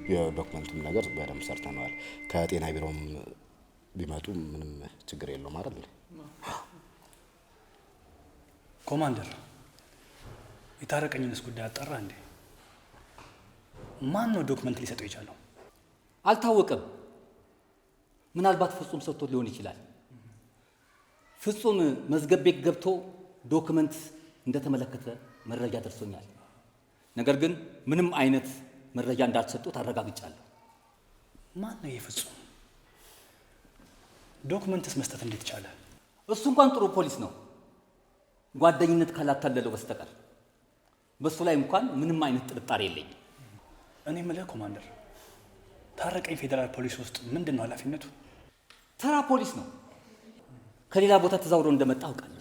የ document ኡም ነገር በደንብ ሰርተነዋል። ከጤና ቢሮም ቢመጡ ምንም ችግር የለውም አይደል? ኮማንደር፣ የታረቀኝንስ ጉዳይ አጣራ እንዴ? ማን ነው document ሊሰጠው የቻለው? አልታወቀም። ምናልባት ፍጹም ሰጥቶት ሊሆን ይችላል። ፍጹም መዝገብ ቤት ገብቶ document እንደተመለከተ መረጃ ደርሶኛል። ነገር ግን ምንም አይነት መረጃ እንዳልሰጡት አረጋግጫለሁ። ማን ነው የፍጹም? Document ስ መስጠት እንዴት ቻለ? እሱ እንኳን ጥሩ ፖሊስ ነው፣ ጓደኝነት ካላታለለው በስተቀር በሱ ላይ እንኳን ምንም አይነት ጥርጣሬ የለኝም። እኔ የምልህ ኮማንደር፣ ታረቀኝ ፌዴራል ፖሊስ ውስጥ ምንድን ነው ኃላፊነቱ? ተራ ፖሊስ ነው። ከሌላ ቦታ ተዛውሮ እንደመጣ አውቃለሁ።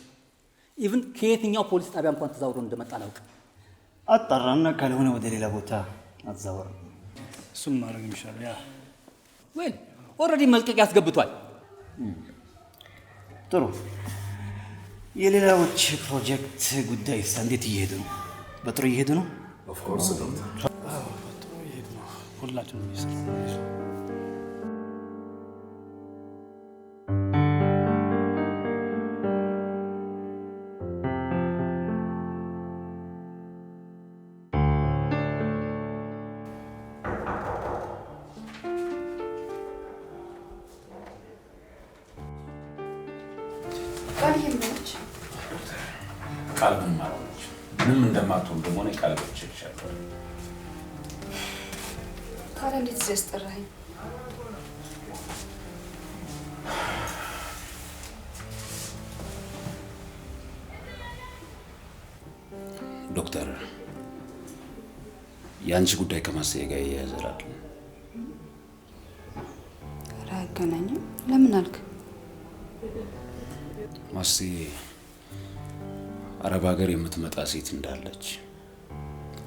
Even ከየትኛው ፖሊስ ጣቢያ እንኳን ተዛውሮ እንደመጣ አላውቅም። አጣራና ካልሆነ ወደ ሌላ ቦታ አዛወር። እሱን ማድረግ የሚሻለው yeah። Well, already መልቀቂያ አስገብቷል። ጥሩ። የሌላዎች ፕሮጀክት ጉዳይስ እንዴት እየሄዱ ነው? በጥሩ እየሄዱ ነው? Of course ዶክተር። በጥሩ እየሄዱ ነው። ሁላችንም እየሰራ ነው። ቃልዬ ምን ሆነች? ቃል ምንም አልሆነች። ምንም እንደማትሆን ደግሞ እኔ ቃል ገብቼልሻለሁ። ታዲያ እንዴት እዚህ ያስጠራኸኝ? ዶክተር፣ የአንቺ ጉዳይ ከማስዬ ጋር ይያያዛል። ኧረ አያገናኝም። ለምን አልክ? ማስዬ አረብ ሀገር የምትመጣ ሴት እንዳለች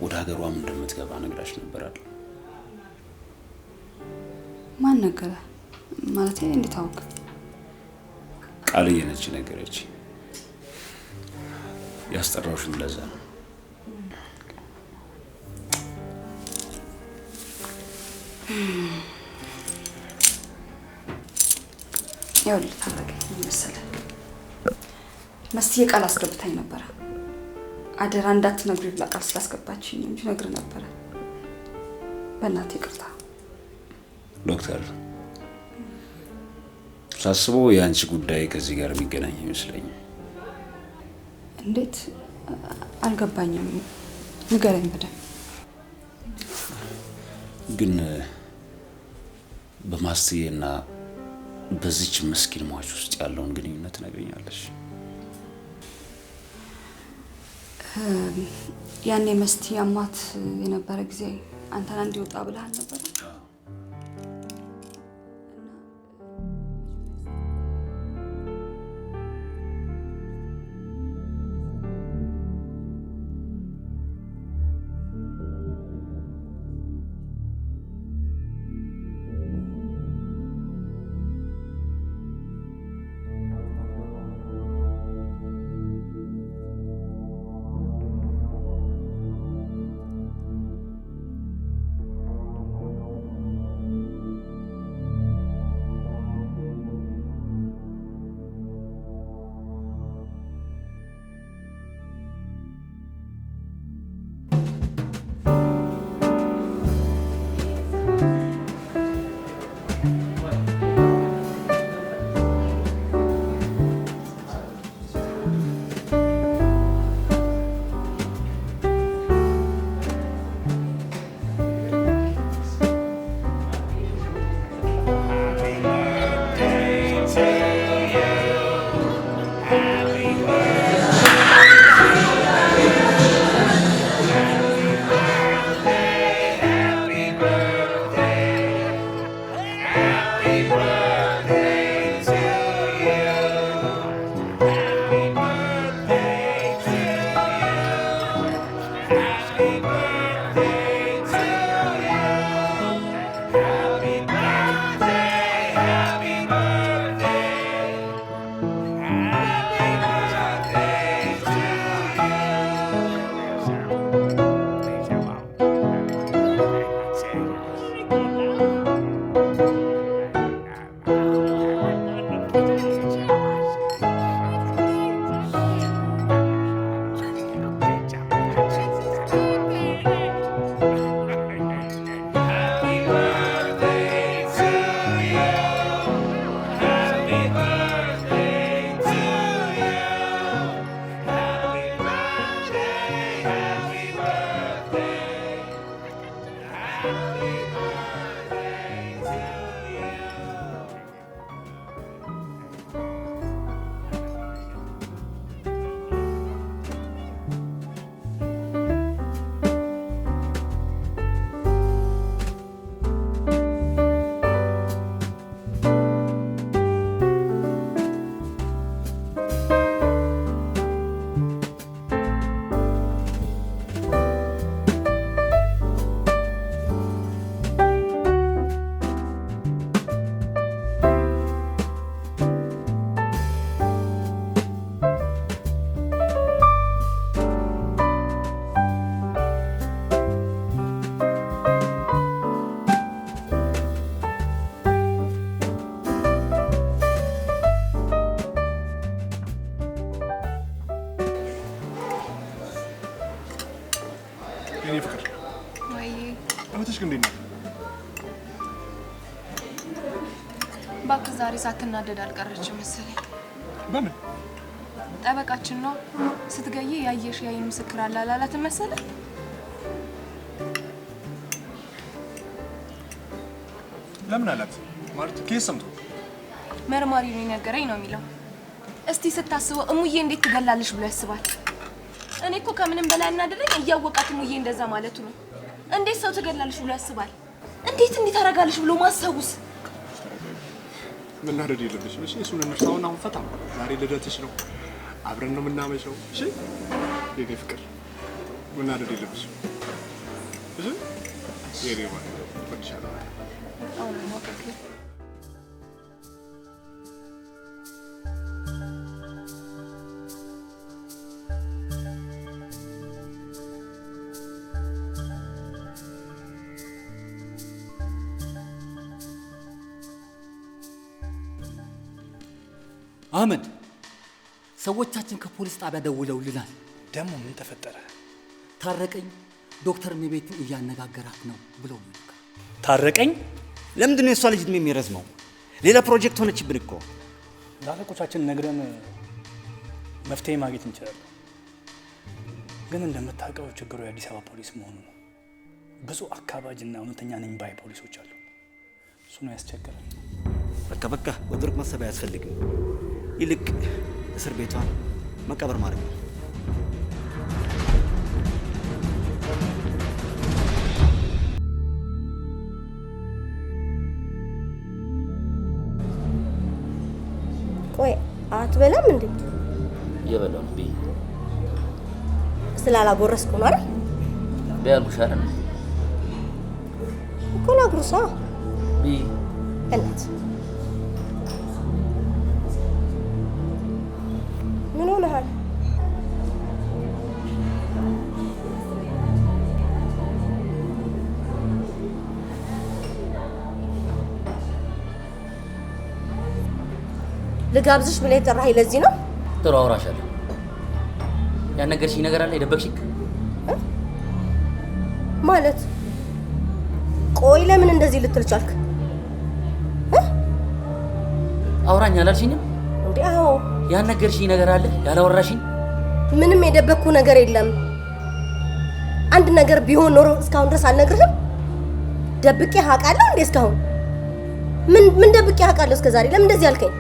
ወደ ሀገሯም እንደምትገባ ነግራሽ ነበር አይደል? ማን ነገረ? ማለቴ እንዴት አወቅ? ቃልዬ ነች ነገረች። ያስጠራሁሽም ለዛ ነው። ይኸውልህ ታረቀኝ፣ ምን መሰለህ፣ መስትዬ ቃል አስገብታኝ ነበረ። አደራ እንዳትነግሪ ብላ ቃል ስላስገባችኝ እንጂ እነግርህ ነበረ። በእናትህ ይቅርታ። ዶክተር፣ ሳስበው የአንቺ ጉዳይ ከዚህ ጋር የሚገናኝ አይመስለኝም። እንዴት? አልገባኝም። ንገረኝ በደንብ። ግን በማስትዬና በዚች ምስኪን ሟች ውስጥ ያለውን ግንኙነት ትነግሪኛለሽ? ያኔ መስቲ አሟት የነበረ ጊዜ አንተን እንዲወጣ ብለህ አልነበረ? የኔ ፍቅር ወይ እህትሽ ግን እንዴት ናት? እባክህ ዛሬ ሳትናደድ አልቀረችም መሰለኝ። በምን? ጠበቃችን ነው ስትገይ ያየሽ ያይን ምስክር አለ አላላትም መሰለህ? ለምን አላት? ማለት ከየት ሰምቶ? መርማሪ ነው የነገረኝ ነው የሚለው። እስቲ ስታስበው እሙዬ እንዴት ትገላለሽ ብሎ ያስባል። እኔ እኮ ከምንም በላይ እናደረኝ እያወቃት እሙዬ እንደዛ ማለቱ ነው። እንዴት ሰው ትገላለሽ ብሎ ያስባል? እንዴት እንዲህ ታደርጋለሽ ብሎ ማሰቡስ? መናደድ የለብሽም እሺ። እሱን እንርሳውና አሁን ፈታ። ዛሬ ልደትሽ ነው፣ አብረን ነው የምናመሸው። እሺ የኔ ፍቅር መናደድ የለብሽም እሺ። የኔ ማለት እወድሻለሁ። በጣም ነው የማፈቅርህ። አህመድ፣ ሰዎቻችን ከፖሊስ ጣቢያ ደውለውልናል። ደግሞ ምን ተፈጠረ? ታረቀኝ ዶክተር እመቤትን እያነጋገራት ነው ብለው ነው። ታረቀኝ? ለምንድን ነው የእሷ ልጅ እድሜ የሚረዝመው? ሌላ ፕሮጀክት ሆነችብን እኮ። ለአለቆቻችን ነግረን መፍትሄ ማግኘት እንችላለን። ግን እንደምታውቀው ችግሩ የአዲስ አበባ ፖሊስ መሆኑ ነው። ብዙ አካባጅና እውነተኛ ነኝ ባይ ፖሊሶች አሉ። እሱ ነው ያስቸገረን። በቃ በቃ፣ ወደ ሩቅ ማሰብ አያስፈልግም። ይልቅ እስር ቤቷን መቃብር ማድረግ ነው። ቆይ አትበላም እንዴ? እየበላሁ ነው። ብይ። ስላላጎረስኩ ነው አይደል? ብይ አልኩሽ አይደል? እኮ ላጉርሳ። ብይ። እናት ምን ሆነሃል? ልጋብዝሽ ብለህ የጠራኸኝ ለዚህ ነው? ጥሩ አውራሻለሁ። ያልነገርሽኝ ነገር አለ የደበቅሽኝ? ማለት ቆይ ለምን እንደዚህ ልትል ቻልክ? አውራኝ አላልሽኝም እንዴ? አዎ። ያልነገርሽኝ ነገር አለ ያላወራሽኝ? ምንም የደበቅኩ ነገር የለም። አንድ ነገር ቢሆን ኖሮ እስካሁን ድረስ አልነግርህም? ደብቄ አውቃለሁ እንዴ እስካሁን? ምን ምን ደብቄ አውቃለሁ እስከዛሬ? ለምን እንደዚህ አልከኝ?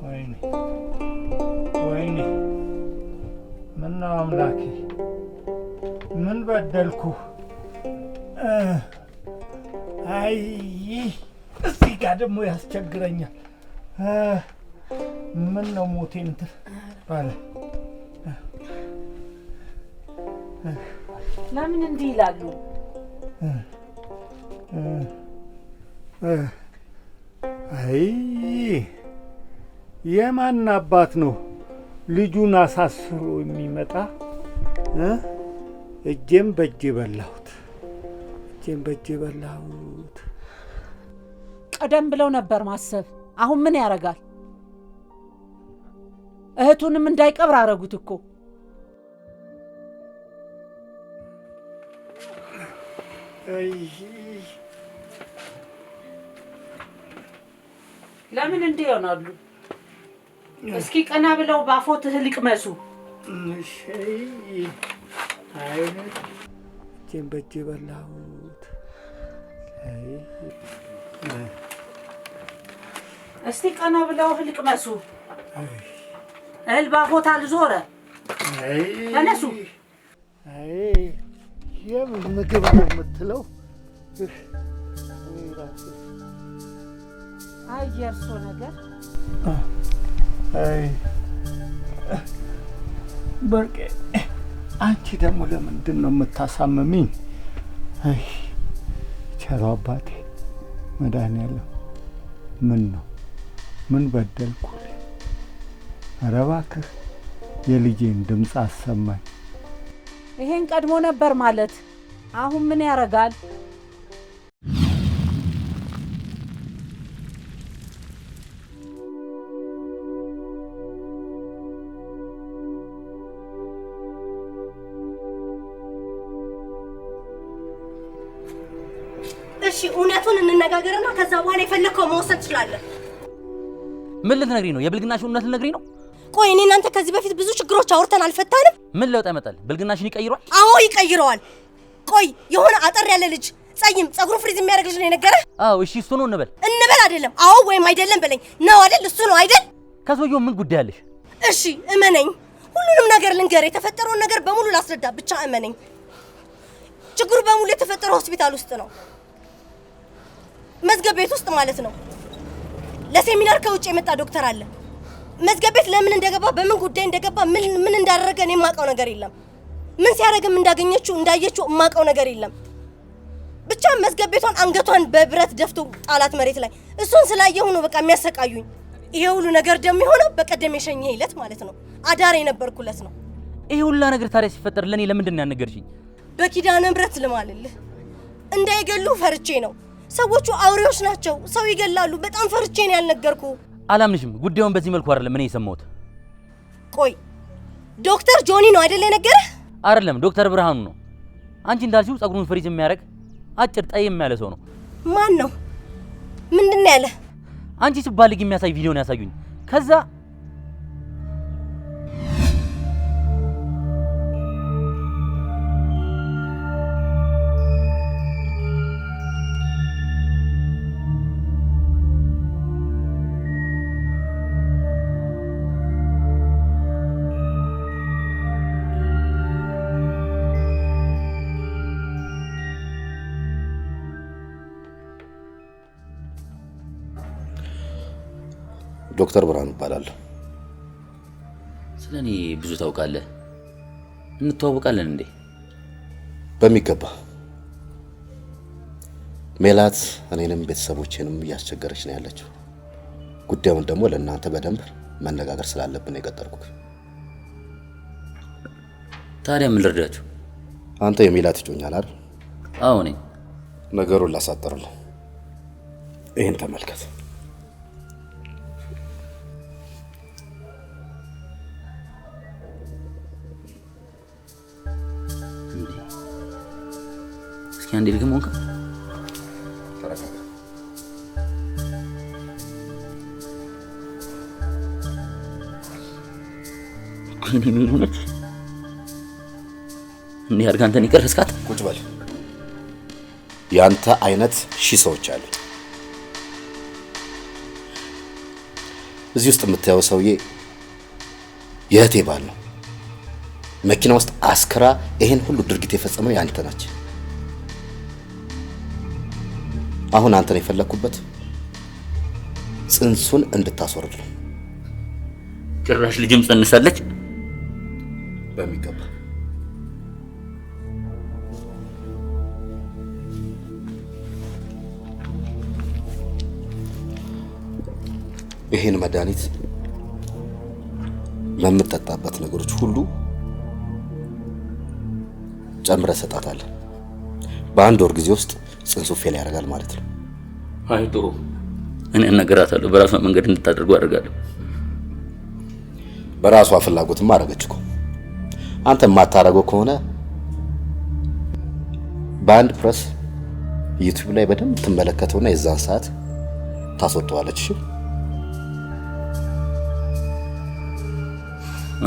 ወይኔ ወይኔ፣ ምነው አምላኬ፣ ምን በደልኩ? አይ እዚህ ጋር ደግሞ ያስቸግረኛል። ምን ነው ሞቴ እንትን ባለ። ለምን እንዲህ ይላሉ? አይ የማን አባት ነው ልጁን አሳስሮ የሚመጣ? እጄም በእጄ በላሁት፣ እጄም በእጄ በላሁት። ቀደም ብለው ነበር ማሰብ። አሁን ምን ያደርጋል? እህቱንም እንዳይቀብር አረጉት እኮ። አይ ለምን እንዲህ ይሆናሉ? እስኪ ቀና ብለው ባፎት እህል ይቅመሱ። እሺ፣ አይ እጄን በእጄ በላሁት። አይ እስቲ ቀና ብለው እህል ይቅመሱ። እህል ባፎት አልዞረ። ተነሱ። አይ የምን ምግብ ነው የምትለው? አይ የእርሶ ነገር። አይ በርቄ፣ አንቺ ደግሞ ለምንድን ነው የምታሳምሚኝ? አይ ቸሮ አባቴ መድኃኒዓለም፣ ምን ነው ምን በደልኩ? ኧረ እባክህ የልጄን ድምፅ አሰማኝ። ይሄን ቀድሞ ነበር ማለት፣ አሁን ምን ያደርጋል? እሺ እውነቱን እንነጋገርና ከዛ በኋላ የፈለግከው መወሰን ትችላለህ። ምን ልትነግሪኝ ነው? የብልግናሽን እውነት ልትነግሪኝ ነው? ቆይ እኔ እናንተ ከዚህ በፊት ብዙ ችግሮች አውርተን አልፈታንም? ምን ለውጥ ያመጣል? ብልግናሽን ይቀይሯል? አዎ ይቀይረዋል። ቆይ የሆነ አጠር ያለ ልጅ ጸይም ጸጉሩ frizz የሚያደርግ ልጅ ነው የነገረህ? አዎ እሺ እሱ ነው እንበል። እንበል አይደለም፣ አዎ ወይም አይደለም በለኝ። ነው አይደል? እሱ ነው አይደል? ከሰውየው ምን ጉዳይ አለሽ? እሺ እመነኝ፣ ሁሉንም ነገር ልንገርህ፣ የተፈጠረውን ነገር በሙሉ ላስረዳ፣ ብቻ እመነኝ። ችግሩ በሙሉ የተፈጠረው ሆስፒታል ውስጥ ነው፣ መዝገብ ቤት ውስጥ ማለት ነው። ለሴሚናር ከውጭ የመጣ ዶክተር አለ። መዝገብ ቤት ለምን እንደገባ በምን ጉዳይ እንደገባ ምን ምን እንዳደረገ እኔ የማውቀው ነገር የለም። ምን ሲያደርግም እንዳገኘችው እንዳየችው የማውቀው ነገር የለም። ብቻ መዝገብ ቤቷን አንገቷን በብረት ደፍቶ ጣላት መሬት ላይ። እሱን ስላየሁ ነው በቃ የሚያሰቃዩኝ። ይሄ ሁሉ ነገር ደግሞ የሆነው በቀደም የሸኘኸኝ ዕለት ማለት ነው። አዳር የነበርኩለት ነው። ይሄ ሁላ ነገር ታዲያ ሲፈጠር ለኔ ለምንድን ነው ያልነገርሽኝ? በኪዳነ ምሕረት ልማልልህ እንዳይገሉ ፈርቼ ነው። ሰዎቹ አውሬዎች ናቸው፣ ሰው ይገላሉ። በጣም ፈርቼ ነው ያልነገርኩ። አላምንሽም። ጉዳዩን በዚህ መልኩ አይደለም እኔ የሰማሁት። ቆይ ዶክተር ጆኒ ነው አይደል የነገረህ? አይደለም፣ ዶክተር ብርሃኑ ነው። አንቺ እንዳልሽው ጸጉሩን frizz የሚያደርግ አጭር ጠይም ያለ ሰው ነው። ማን ነው? ምንድን ነው ያለ? አንቺ ስትባልግ የሚያሳይ ቪዲዮ ነው ያሳዩኝ። ከዛ ዶክተር ብርሃኑ እባላለሁ። ስለ እኔ ብዙ ታውቃለህ? እንተዋወቃለን እንዴ? በሚገባ። ሜላት እኔንም ቤተሰቦቼንም እያስቸገረች ነው ያለችው። ጉዳዩን ደግሞ ለእናንተ በደንብ መነጋገር ስላለብን ነው የቀጠርኩት። ታዲያ ምን ልርዳችሁ? አንተ የሜላት እጮኛ ነህ አይደል? አዎ ነኝ። ነገሩን ላሳጥርልህ፣ ይህን ተመልከት። እስኪ አንዴ ድገመው እንካ። ተረጋጋ። ወይኔ ሜሉ ነች እንዲህ አድርጋ አንተን የቀረስካት። ቁጭ በል። ያንተ አይነት ሺህ ሰዎች አሉ። እዚህ ውስጥ የምታየው ሰውዬ የእህቴ ባል ነው። መኪና ውስጥ አስክራ ይሄን ሁሉ ድርጊት የፈጸመው ያንተ ናች። አሁን አንተን የፈለኩበት ጽንሱን እንድታስወርድ ነው። ጭራሽ ልጅም ጸንሳለች። በሚገባ። ይሄን መድኃኒት ለምትጠጣበት ነገሮች ሁሉ ጨምረህ ሰጣታለህ። በአንድ ወር ጊዜ ውስጥ ጽንሱ fail ያደርጋል ማለት ነው። አይ ጥሩ፣ እኔ እነግራታለሁ። በራሷ መንገድ እንድታደርገው አደርጋለሁ። በራሷ ፍላጎትማ አደረገች እኮ። አንተ የማታደርገው ከሆነ በአንድ ፕረስ ዩቲዩብ ላይ በደንብ ትመለከተውና የዛን ሰዓት ታስወጣዋለች። እሺ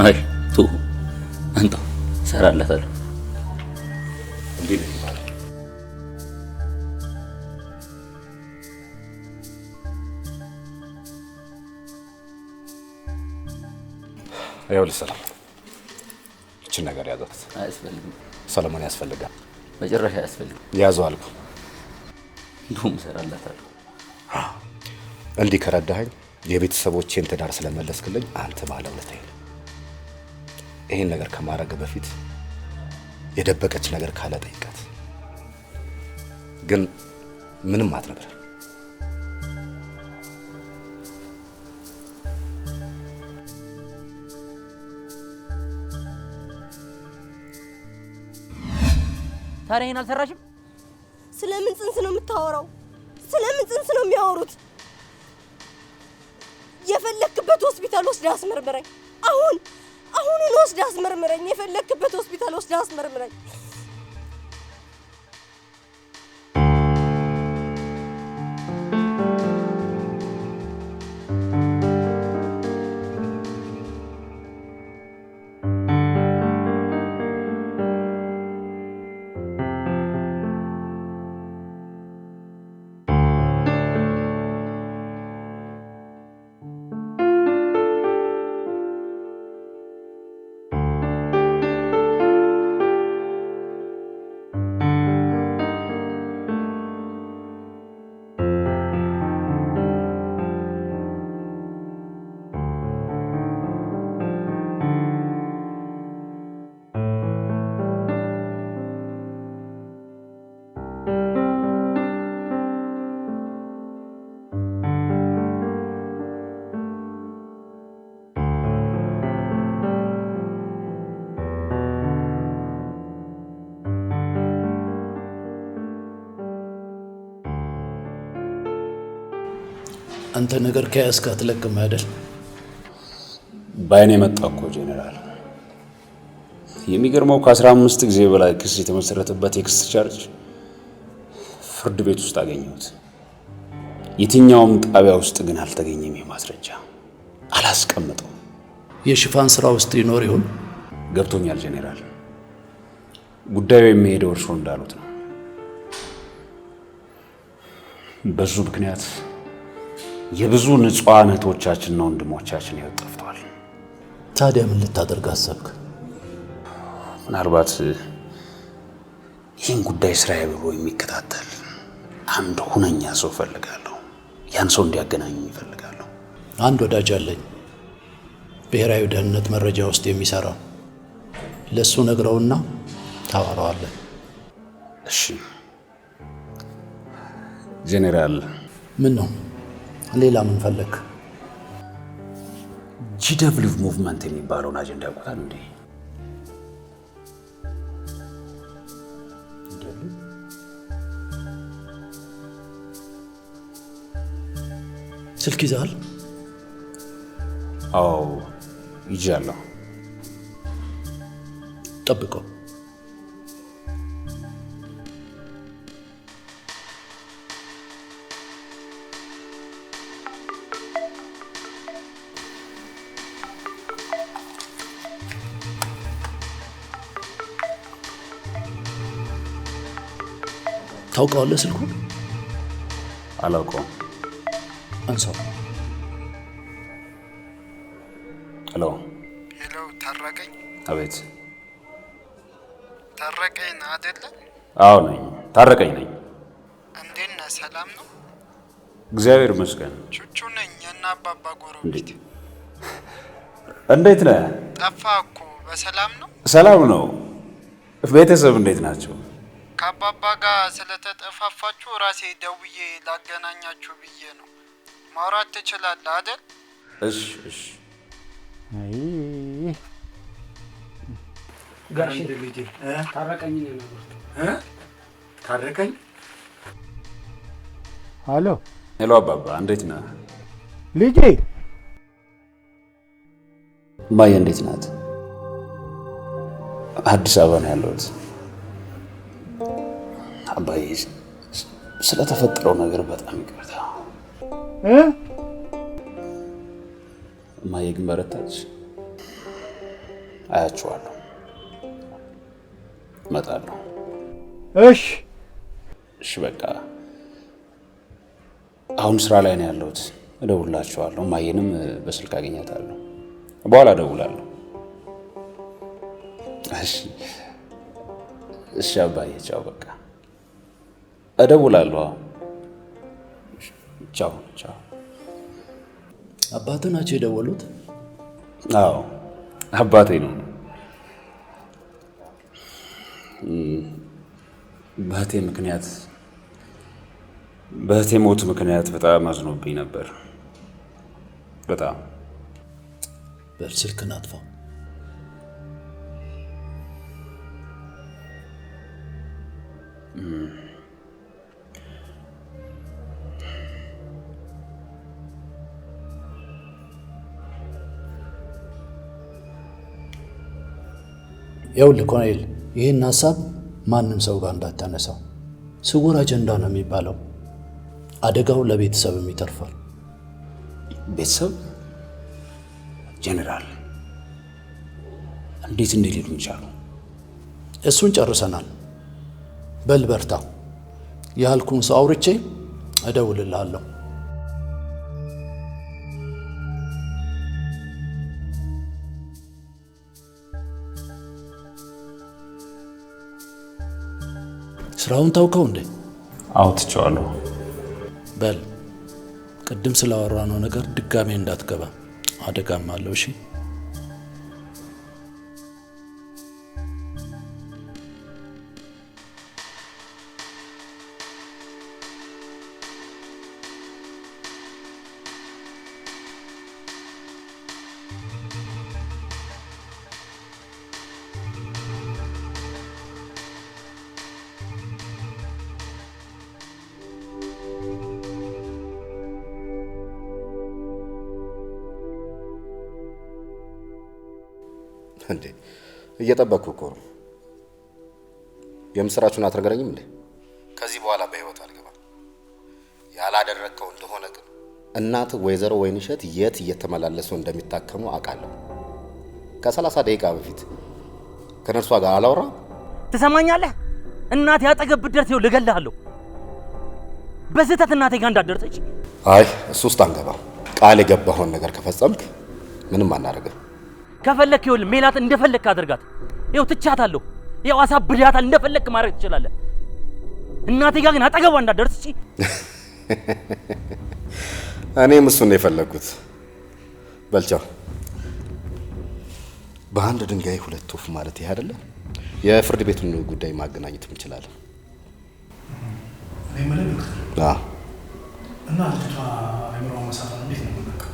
አይ ቱ አንተ ሰራለታለሁ። እንዲህ ነው የሚባለው። ይኸውልህ ሰላም፣ ይችን ነገር ያዛት። አያስፈልግም። ሰለሞን ያስፈልጋል። መጨረሻ አያስፈልግም። ያዘው አልኩህ። እንደውም እሰራላታለሁ። እንዲህ ከረዳኸኝ የቤተሰቦቼን ትዳር ስለመለስክልኝ አንተ ባለውለታዬ ነህ። ይሄን ነገር ከማድረግ በፊት የደበቀች ነገር ካለ ጠይቃት። ግን ምንም አትነግርህ። ታዲያ ይሄን አልሰራሽም? ስለምን ጽንስ ነው የምታወራው? ስለምን ጽንስ ነው የሚያወሩት? የፈለክበት ሆስፒታል ወስደህ አስመርምረኝ። አሁን አሁኑን ወስደህ አስመርምረኝ። የፈለክበት ሆስፒታል ወስደህ አስመርምረኝ። አንተ ነገር ከያዝክ አትለቅም አይደል? ባይኔ መጣ እኮ ጄኔራል። የሚገርመው ከ15 ጊዜ በላይ ክስ የተመሰረተበት የክስ ቻርጅ ፍርድ ቤት ውስጥ አገኘሁት። የትኛውም ጣቢያ ውስጥ ግን አልተገኘም። የማስረጃ አላስቀምጠው። የሽፋን ስራ ውስጥ ይኖር ይሆን? ገብቶኛል ጄኔራል። ጉዳዩ የሚሄደው እርስዎ እንዳሉት ነው። በዙ ምክንያት የብዙ ንጹሃን እህቶቻችንና ወንድሞቻችን ሕይወት ጠፍቷል። ታዲያ ምን ልታደርግ አሰብክ? ምናልባት ይህን ጉዳይ ስራዬ ብሎ የሚከታተል አንድ ሁነኛ ሰው እፈልጋለሁ። ያን ሰው እንዲያገናኙ እፈልጋለሁ። አንድ ወዳጅ አለኝ፣ ብሔራዊ ደህንነት መረጃ ውስጥ የሚሰራ። ለሱ ነግረውና ታወራዋለህ። እሺ ጄኔራል። ምን ነው ሌላ ምን ፈለክ? GW movement የሚባለውን አጀንዳ ያውቁታል እንዴ? ስልክ ይዘሃል? አዎ ይዣለሁ። ጠብቀው። ታውቀዋለህ ስልኩን? አላውቀውም። አንሳው። Hello Hello፣ ታረቀኝ። አቤት። ታረቀኝ ነህ አይደለ? አዎ ነኝ፣ ታረቀኝ ነኝ። እንዴት ነህ? ሰላም ነው? እግዚአብሔር ይመስገን። ቹቹ ነኝ፣ የእነ አባባ ጎረቤት። እንዴት ነህ? ጠፋህ እኮ። በሰላም ነው? ሰላም ነው። ቤተሰብ እንዴት ናቸው? ከአባባ ጋር ስለተጠፋፋችሁ ራሴ ደውዬ ላገናኛችሁ ብዬ ነው። ማውራት ትችላለህ አይደል? እሺ እሺ። አይ ጋሼ ታረቀኝ ነው ታረቀኝ። Hello Hello፣ አባባ እንዴት ነህ? ልጄ። እማዬ እንዴት ናት? አዲስ አበባ ነው ያለሁት። አባዬ ስለተፈጠረው ነገር በጣም ይቅርታ። እማዬ ግን በረታች። አያችኋለሁ፣ እመጣለሁ። እሺ እሺ፣ በቃ አሁን ስራ ላይ ነው ያለሁት። እደውልላችኋለሁ። እማዬንም በስልክ አገኛታለሁ። በኋላ እደውላለሁ። እሺ እሺ አባዬ፣ ቻው። በቃ እደውላለሁ። ቻው ቻው። አባትህ ናቸው የደወሉት? አዎ አባቴ ነው። በእህቴ ምክንያት በእህቴ ሞት ምክንያት በጣም አዝኖብኝ ነበር። በጣም። በል ስልክህን አጥፋው። ይኸውልህ ኮሎኔል፣ ይህን ሀሳብ ማንም ሰው ጋር እንዳታነሳው። ስውር አጀንዳ ነው የሚባለው። አደጋው ለቤተሰብም ይተርፋል። ቤተሰብ? ጀነራል፣ እንዴት እንዲህ ሊሉኝ ቻሉ? እሱን ጨርሰናል። በል በርታ። ያልኩህን ሰው አውርቼ እደውልልሃለሁ። ስራውን ታውከው እንዴ? አዎ ትቼዋለሁ። በል ቅድም ስላወራነው ነገር ድጋሜ እንዳትገባ፣ አደጋም አለው። እሺ። እንዴ እየጠበቅኩ እኮ ነው። የምስራቹን አትነግረኝም እንዴ? ከዚህ በኋላ በህይወት አልገባም። ያላደረግከው እንደሆነ ግን እናትህ ወይዘሮ ወይንሸት የት እየተመላለሱ እንደሚታከሙ አውቃለሁ። ከ30 ደቂቃ በፊት ከነርሷ ጋር አላወራም። ትሰማኛለህ? እናቴ አጠገብ ብትደርስ ይኸው ልገልሃለሁ። በስህተት እናቴ ጋር እንዳትደርስ። እሺ? አይ እሱ ውስጥ አንገባም። ቃል የገባኸውን ነገር ከፈጸምክ ምንም አናደርግም። ከፈለክ ይኸውልህ ሜላት እንደፈለክ አድርጋት። ይኸው ትቻታለሁ። ይኸው አሳብዳታል። እንደፈለክ ማድረግ ትችላለህ። እናቴ ጋር ግን አጠገቧ እንዳትደርስ። እሺ? እኔም እሱን ነው የፈለግኩት። በልቻው በአንድ ድንጋይ ሁለት ወፍ ማለት ይሄ አይደለ? የፍርድ ቤቱን ጉዳይ ማገናኘት እንችላለን። እኔ የምልህ ዶክተር፣ አዎ እና ልጅቷ አይምሮዋ መሳቷን እንዴት ነው የምናውቀው?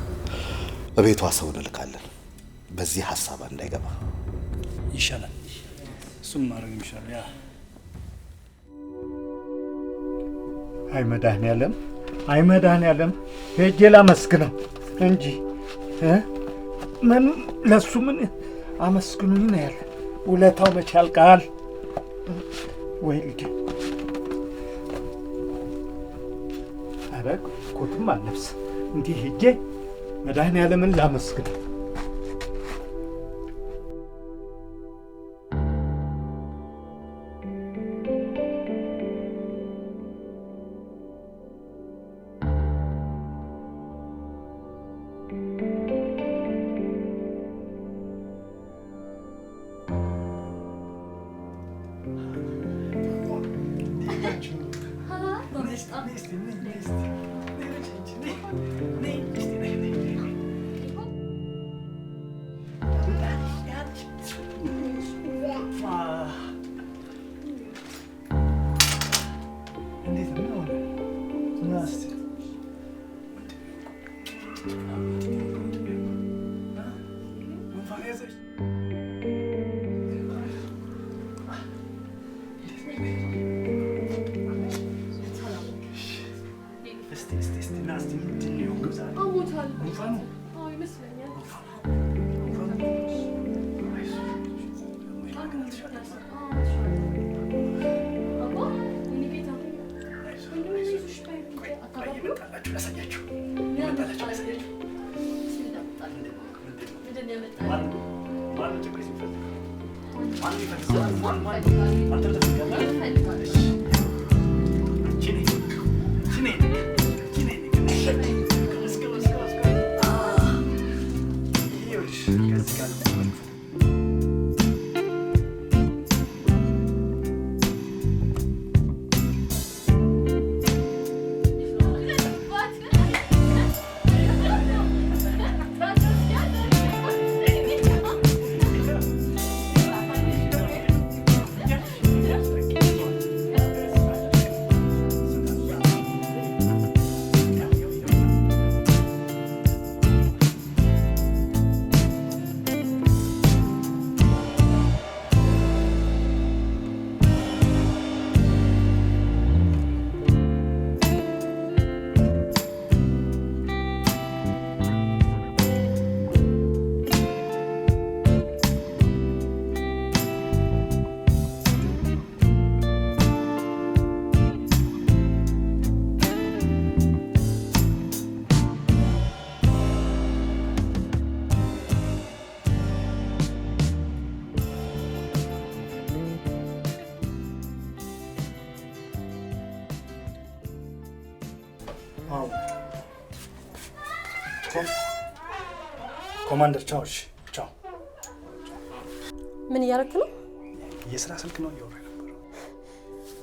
እቤቷ ሰው እንልካለን። በዚህ ሀሳብ እንዳይገባ ይሻላል። እሱም ማድረግ የሚሻለው ያ። አይ መድኃኒዓለም፣ አይ መድኃኒዓለም፣ ሄጄ ላመስግነው እንጂ ምን ለሱ ምን አመስግኑኝ ነው ያለ። ውለታው መቼ ያልቃል? ወይ ልጄ፣ ኧረ ኮትም አልለብስ፣ እንዲህ ሄጄ መድኃኒዓለምን ላመስግነው። ምንድን ነው ያመጣኸው? ማነው ቸኮሌት የሚፈልግ? ማነው የሚፈልግ? አንተ ትፈልጋለህ? እሺ ነይ ነይ ነይ። ይኸውልሽ ከዚህ ጋር ነው። ኮማንደር ቻው። እሺ ቻው። ምን እያደረክ ነው? የስራ ስልክ ነው እያወራ የነበረው።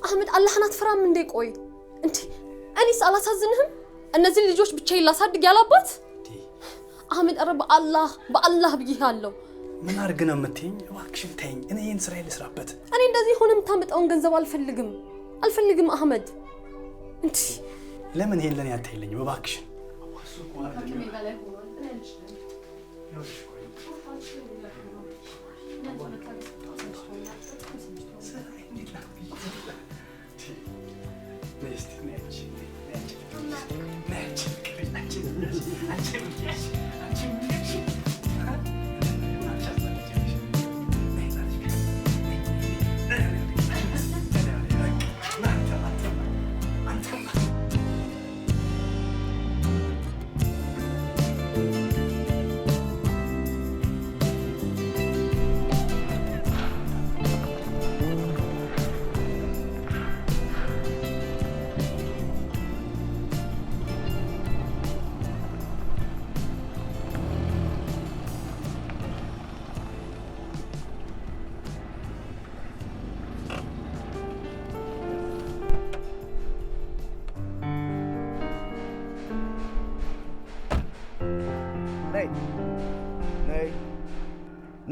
አህመድ አላህን አትፈራም እንዴ? ቆይ እንዴ እኔስ አላሳዝንህም? እነዚህ ልጆች ብቻዬን ላሳድግ ያላባት አህመድ፣ ኧረ በአላህ በአላህ ብዬሃለሁ። ምን አድርግ ነው የምትይኝ? እባክሽን ተይኝ። እኔ ይህን ስራዬን ልስራበት። እኔ እንደዚህ ሆነ የምታመጣውን ገንዘብ አልፈልግም አልፈልግም አህመድ። እንዴ ለምን ይሄን ለኔ አታይልኝም? እባክሽን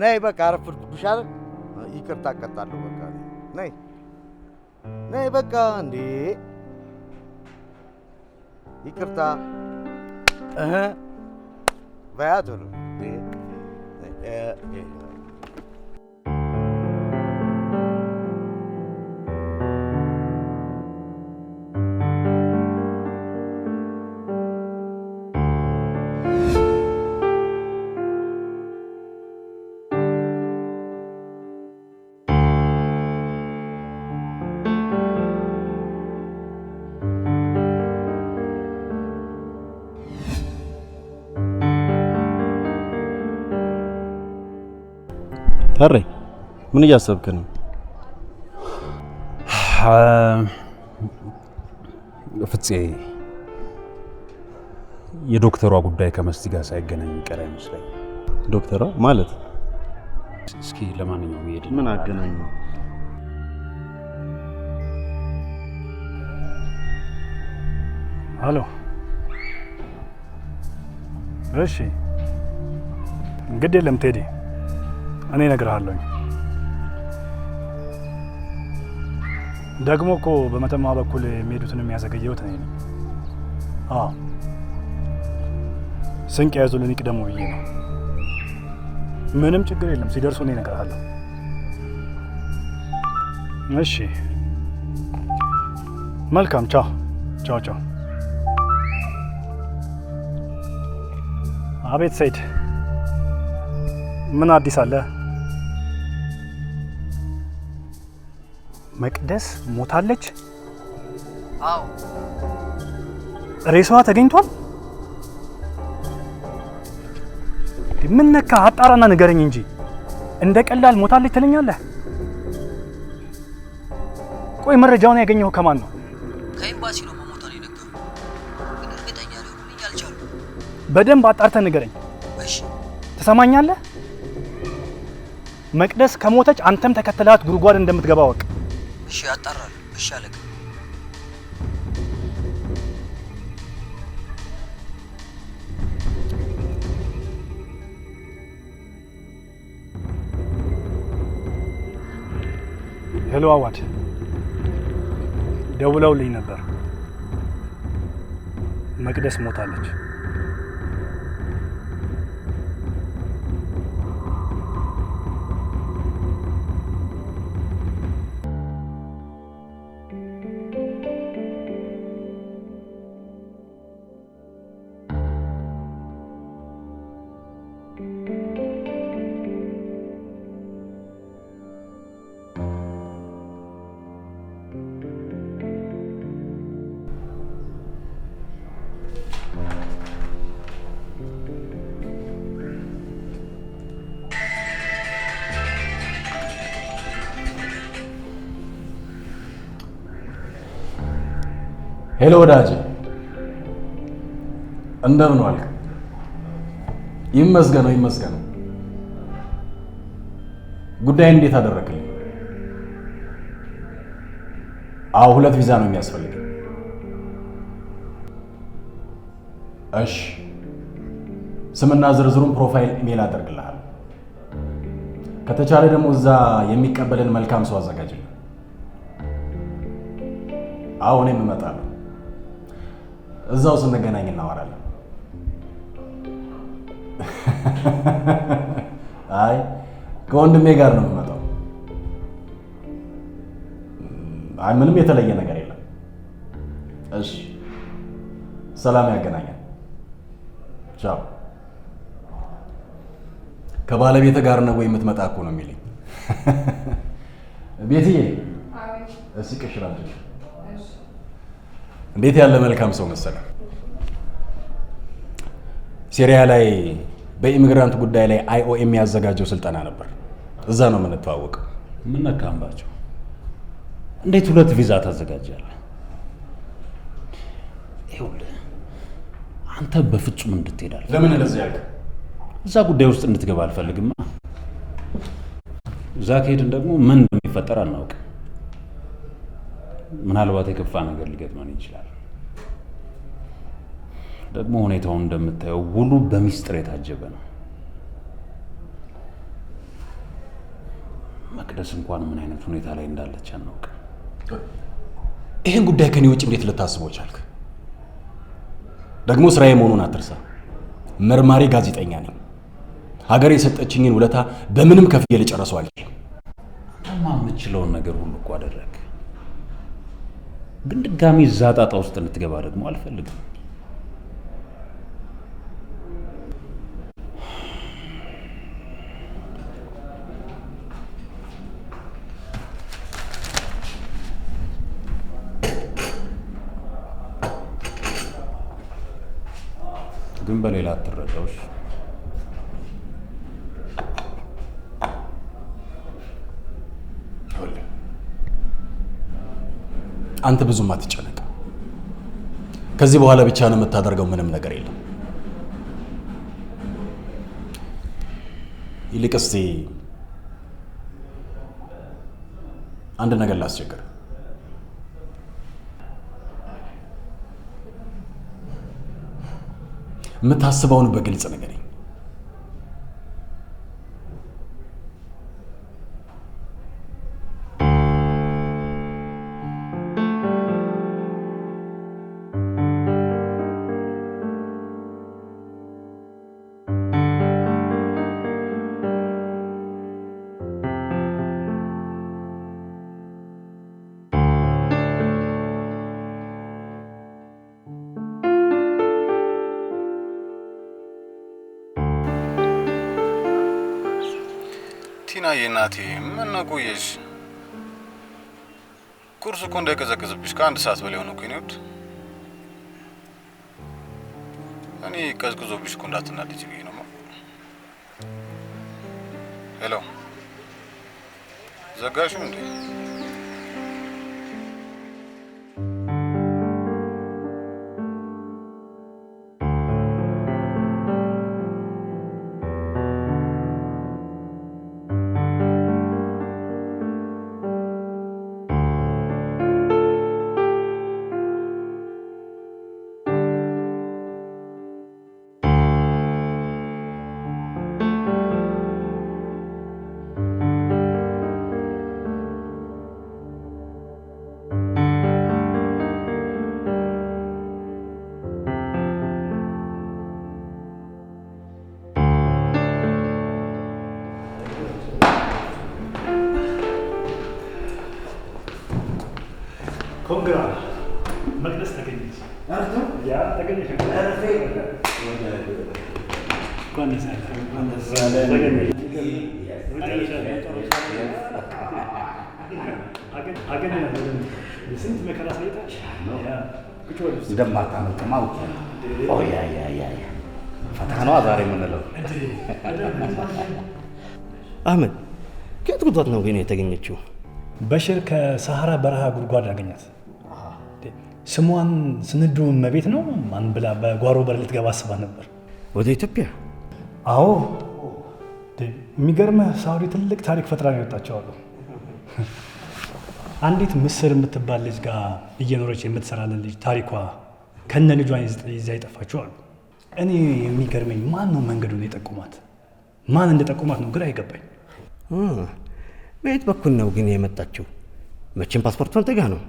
ነይ በቃ አረፈድኩብሽ አይደል? ይቅርታ እቀጣለሁ። በቃ ነይ ነይ በቃ እንዴ ይቅርታ እህ በያ ቶሎ ታሬ ምን እያሰብክ ነው? ፍፄ፣ የዶክተሯ ጉዳይ ከመስቲ ጋር ሳይገናኝ ቀረ አይመስለኝም። ዶክተሯ ማለት? እስኪ ለማንኛውም ይሄድ ምን አገናኘው? አሎ፣ እሺ፣ ግድ የለም ቴዲ፣ እኔ እነግርሃለሁኝ። ደግሞ እኮ በመተማ በኩል የሚሄዱትን የሚያዘገየሁት እኔ ነኝ። አዎ፣ ስንቅ የያዙልን ይቅደሙ ብዬ ነው። ምንም ችግር የለም፣ ሲደርሱ እኔ እነግርሃለሁ። እሺ፣ መልካም። ቻው ቻው ቻው። አቤት ሰይድ፣ ምን አዲስ አለ? መቅደስ ሞታለች? አዎ። ሬሳዋ ተገኝቷል? ምን ነካ? አጣራና ንገረኝ እንጂ እንደ ቀላል ሞታለች ትለኛለህ? ቆይ መረጃውን ያገኘው ከማን ነው? ከኤምባሲ ነው መሞቷን የነገሩኝ፣ ግን እርግጠኛ ሊሆኑልኝ አልቻሉም። በደንብ አጣርተህ ንገረኝ። እሺ። ትሰማኛለህ? መቅደስ ከሞተች አንተም ተከተላት ጉድጓድ እንደምትገባ ወቅ። እሺ፣ አጣራለሁ። እሺ አለቃ። Hello አዋድ፣ ደውለውልኝ ነበር። መቅደስ ሞታለች። Hello ወዳጄ፣ እንደምን ዋልክ? ይመስገነው ይመስገነው። ጉዳይ እንዴት አደረክልኝ? አዎ 2 ቪዛ ነው የሚያስፈልገኝ። እሺ፣ ስምና ዝርዝሩን profile email አደርግልሃለሁ። ከተቻለ ደግሞ እዛ የሚቀበልን መልካም ሰው አዘጋጅልኝ። አዎ እኔም እመጣለሁ። እዛው ስንገናኝ እናወራለን። አይ ከወንድሜ ጋር ነው የምመጣው። አይ ምንም የተለየ ነገር የለም። እሺ፣ ሰላም ያገናኛል። ቻው። ከባለቤት ጋር ነው ወይ የምትመጣ እኮ ነው የሚለኝ። ቤትዬ፣ እስኪ ቅሽር አምጪ። እንዴት ያለ መልካም ሰው መሰለ። ሲሪያ ላይ በ immigrant ጉዳይ ላይ IOM ያዘጋጀው ስልጠና ነበር። እዛ ነው የምንተዋወቀው። ምን ነካምባቸው? እንዴት 2 ቪዛ ታዘጋጃለህ? ይኸውልህ አንተ በፍጹም እንድትሄድ አልፈልግም። ለምን እንደዚህ ያልክ? እዛ ጉዳይ ውስጥ እንድትገባ አልፈልግም። እዛ ከሄድን ደግሞ ምን እንደሚፈጠር አናውቅም። ምናልባት የከፋ ነገር ሊገጥመን ይችላል። ደግሞ ሁኔታውን እንደምታየው ውሉ በሚስጥር የታጀበ ነው። መቅደስ እንኳን ምን አይነት ሁኔታ ላይ እንዳለች አናውቅም። ይህን ጉዳይ ከኔ ውጭ እንዴት ልታስበው ቻልክ? ደግሞ ስራዬ መሆኑን አትርሳ። መርማሪ ጋዜጠኛ ነኝ። ሀገር የሰጠችኝን ውለታ በምንም ከፍዬ ልጨርሰው አልችልም። አንተማ የምትችለውን ነገር ሁሉ እኮ አደረግክ። ግን ድጋሚ እዛ ጣጣ ውስጥ እንድትገባ ደግሞ አልፈልግም። ግን በሌላ አትረዳውሽ። አንተ ብዙም አትጨነቅ። ከዚህ በኋላ ብቻ ነው የምታደርገው፣ ምንም ነገር የለም። ይልቅ እስቲ አንድ ነገር ላስቸግር። የምታስበውን በግልጽ ንገረኝ። ቲናዬ እናቴ ምን ነው ቆየሽ? ቁርስ እኮ እንዳይቀዘቅዝብሽ ከአንድ ሰዓት በላይ ሆነ እኮ የኔ ውድ። እኔ ቀዝቅዞብሽ እኮ እንዳትናደጂ ብዬ ነው። Hello፣ ዘጋሽው እንዴ? Congra፣ መቅደስ ተገኘች። Yeah፣ ተገኘች። እንኳን ደስ ያለህ። ተገኘች። አገኘናት በደንብ። የስንት መከራ ሳይታች ቁጭ በል እስኪ። እንደማታመልጥማ አውቄ ነው። Oh yeah, yeah, yeah, yeah፣ ፈታ ነዋ ዛሬ የምንለው። አህመድ፣ ከየት ጉድጓድ ነው ግን የተገኘችው? በሽር ከሰሐራ በረሃ ጉድጓድ አገኛት። ስሟን ስንዱ እመቤት ነው ማን ብላ በጓሮ በር ልትገባ አስባ ነበር። ወደ ኢትዮጵያ? አዎ። የሚገርምህ ሳውዲ ትልቅ ታሪክ ፈጥራ ነው የወጣቸው አሉ። አንዲት ምስር የምትባል ልጅ ጋር እየኖረች የምትሰራለን ልጅ ታሪኳ ከነ ልጇ ይዛ የጠፋችው አሉ። እኔ የሚገርመኝ ማን ነው መንገዱን የጠቁማት? ማን እንደጠቁማት ነው ግራ የገባኝ። በየት በኩል ነው ግን የመጣችው? መቼም ፓስፖርቷ አንተ ጋ ነው።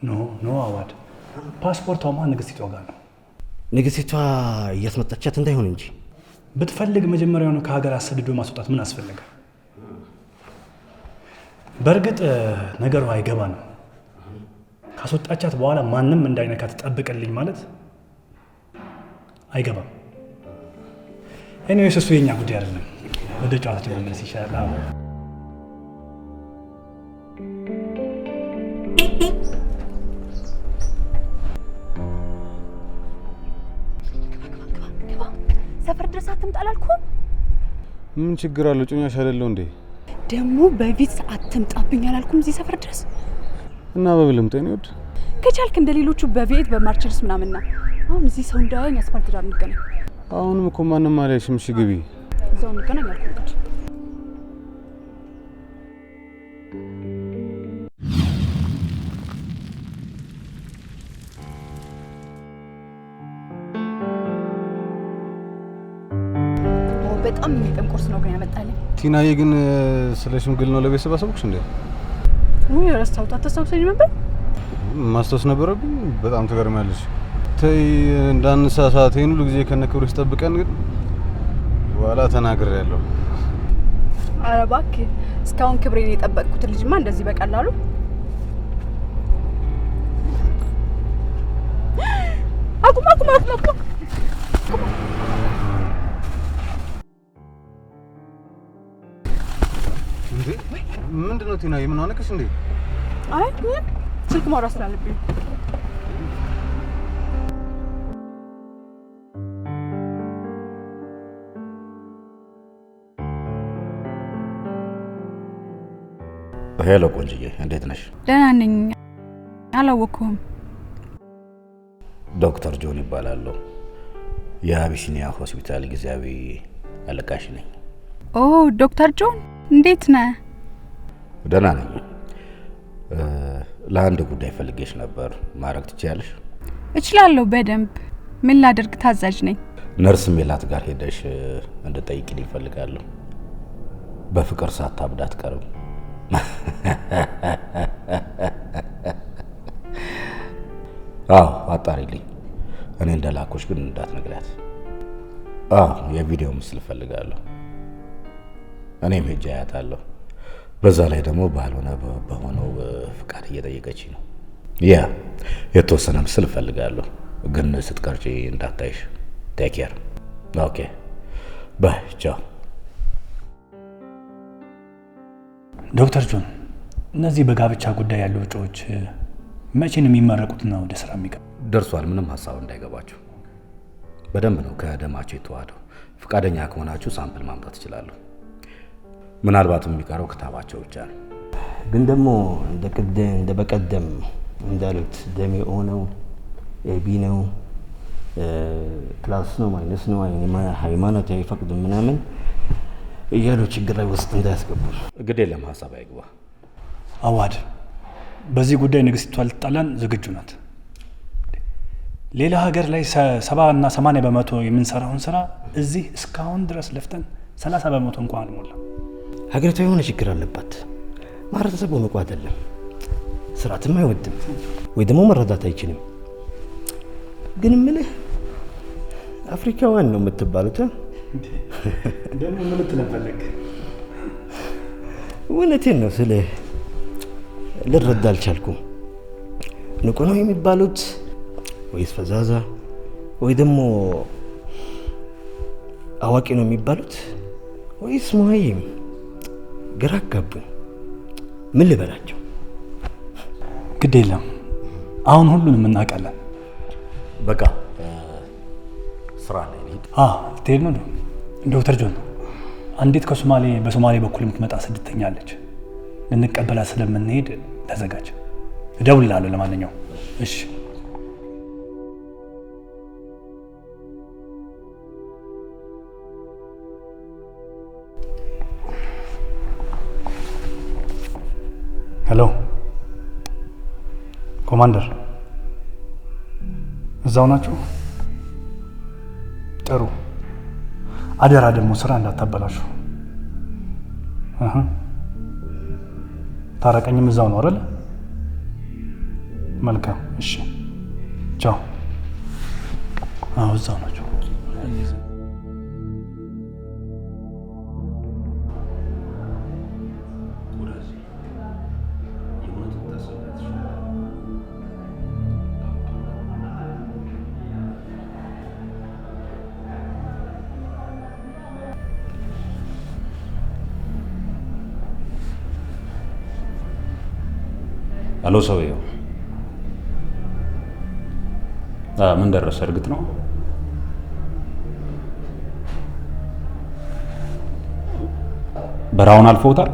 No, no አዋድ፣ ፓስፖርቷማ ንግስቲቷ ጋር ነው። ንግስቲቷ እያስመጣቻት እንዳይሆን እንጂ። ብትፈልግ መጀመሪያውኑ ከሀገር አሰድዶ ማስወጣት ምን አስፈለገ? በእርግጥ ነገሩ አይገባንም። ካስወጣቻት በኋላ ማንም እንዳይነካ ትጠብቅልኝ ማለት አይገባም። Anyways፣ እሱ የኛ ጉዳይ አይደለም። ወደ ጨዋታችን መመለስ ይሻላል። አዎ። ሰፈር ድረስ አትምጣ አላልኩም? ምን ችግር አለው? ጮኛሽ አይደለው እንዴ? ደግሞ በ Vitz አትምጣብኝ አላልኩም? እዚህ ሰፈር ድረስ። እና በምን ልምጣ የኔ ውድ? ከቻልክ እንደ ሌሎቹ በ V8 በማርቸዲስ ምናምን ና። አሁን እዚህ ሰው እንዳያየኝ አስፋልት ዳር እንገናኝ። አሁንም እኮ ማንም አላየሽም። እሺ ግቢ። እዛው እንገናኝ አልኩህ እንግዲህ። በጣም የሚጥም ቁርስ ነው ግን ያመጣልኝ። ቲናዬ ግን ስለ ሽምግልናው ለቤተሰብ አሳወቅሽ እንዴ? ውይ ረስታውት፣ አታስታውሰኝ ነበር? ማስታወስ ነበረብኝ። በጣም ትገርሚያለሽ። ተይ እንዳንሳሳት፣ ይሄን ሁሉ ጊዜ ከነ ክብርሽ ጠብቀን ግን በኋላ ተናግሬያለሁ። ኧረ እባክህ፣ እስካሁን ክብሬን የጠበቅኩትን ልጅማ እንደዚህ በቀላሉ። አቁም፣ አቁም፣ አቁም፣ አቁም! እንዴ ምንድን ነው ቲናዬ? ምን ሆነክሽ እንዴ? አይ ምንም፣ ስልክ ማውራት ስላለብኝ። Hello ቆንጅዬ፣ እንዴት ነሽ? ደህና ነኝ። አላወቅኩህም። ዶክተር ጆን ይባላለሁ። የአቢሲኒያ ሆስፒታል ጊዜያዊ አለቃሽ ነኝ። ኦ ዶክተር ጆን፣ እንዴት ነህ? ደህና ነኝ። ለአንድ ጉዳይ ፈልጌሽ ነበር። ማድረግ ትችያለሽ? እችላለሁ በደንብ። ምን ላደርግ ታዛዥ ነኝ። ነርስ ሜላት ጋር ሄደሽ እንድጠይቂልኝ እፈልጋለሁ። በፍቅር ሳታብድ አትቀርም። አዎ አጣሪልኝ። እኔ እንደላኩሽ ግን እንዳትነግሪያት። አዎ የቪዲዮ ምስል እፈልጋለሁ። እኔም ሄጄ አያታለሁ። በዛ ላይ ደግሞ ባልሆነ በሆነው ፍቃድ እየጠየቀች ነው። Yeah፣ የተወሰነ ምስል እፈልጋለሁ፣ ግን ስትቀርጪ እንዳታይሽ። Take care። Okay, bye፣ ቻው። ዶክተር ጆን፣ እነዚህ በጋብቻ ጉዳይ ያሉ እጩዎች መቼ ነው የሚመረቁትና ወደ ስራ የሚገቡ? ደርሷል። ምንም ሀሳብ እንዳይገባችሁ። በደንብ ነው ከደማቸው የተዋህደው። ፈቃደኛ ከሆናችሁ sample ማምጣት እችላለሁ። ምናልባትም የሚቀረው ክታባቸው ብቻ ነው። ግን ደግሞ እንደ በቀደም እንዳሉት ደሜ O ነው፣ AB ነው፣ plus ነው፣ minus ነው፣ ሃይማኖት አይፈቅድም ምናምን እያሉ ችግር ላይ ውስጥ እንዳያስገቡ። ግድ የለም ሀሳብ አይግባ። አዋድ በዚህ ጉዳይ ንግስቲቷ ልትጣላን ዝግጁ ናት። ሌላ ሀገር ላይ 70 እና 80% የምንሰራውን ስራ እዚህ እስካሁን ድረስ ለፍተን 30% እንኳን አልሞላም። ሀገሪቷ የሆነ ችግር አለባት። ማህበረሰቡ ንቁ አይደለም፣ ስርዓትም አይወድም ወይ ደግሞ መረዳት አይችልም። ግን ምልህ አፍሪካውያን ነው የምትባሉት። ደግሞ ምን ልትለን ፈለግ? እውነቴን ነው ስለ ልረዳ አልቻልኩም። ንቁ ነው የሚባሉት ወይስ ፈዛዛ ወይ ደግሞ አዋቂ ነው የሚባሉት ወይስ መሀይም? ግራ አጋቡኝ። ምን ልበላቸው? ግድ የለም አሁን ሁሉንም እናውቃለን። በቃ ስራ ላይ ልሂድ። ልትሄድ ነው ዶክተር ጆን? አንዲት ከሶማሌ በሶማሌ በኩል የምትመጣ ስደተኛ አለች። ልንቀበላት ስለምንሄድ ተዘጋጅ። እደውልልሃለሁ። ለማንኛውም እሺ። Hello ኮማንደር፣ እዛው ናችሁ? ጥሩ። አደራ ደግሞ ስራ እንዳታበላሹ። ታረቀኝም እዛው ነው አይደል? መልካም። እሺ፣ ቻው። አዎ እዛው ናቸው። አሎ ሰውየው፣ ምን ደረሰ? እርግጥ ነው በረሃውን አልፈውታል።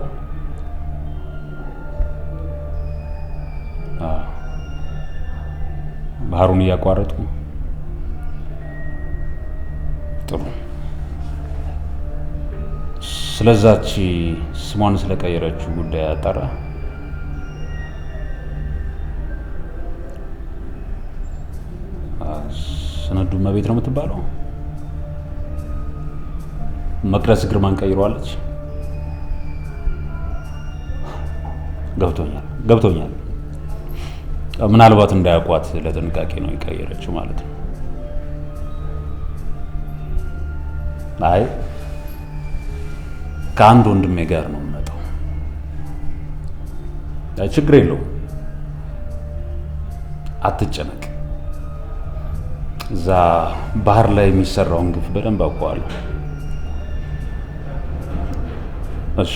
ባህሩን እያቋረጡ ጥሩ። ስለዛች ስሟን ስለቀየረችው ጉዳይ አጣራ። ስነዱ መቤት ነው የምትባለው። መቅደስ ግርማን ቀይረዋለች። ገብቶኛል ገብቶኛል። ምናልባት እንዳያውቋት ለጥንቃቄ ነው የቀየረችው ማለት ነው። አይ ከአንድ ወንድሜ ጋር ነው የምመጣው። አይ ችግር የለውም፣ አትጨነቅ። እዛ ባህር ላይ የሚሰራውን ግፍ በደንብ አውቀዋለሁ። እሺ፣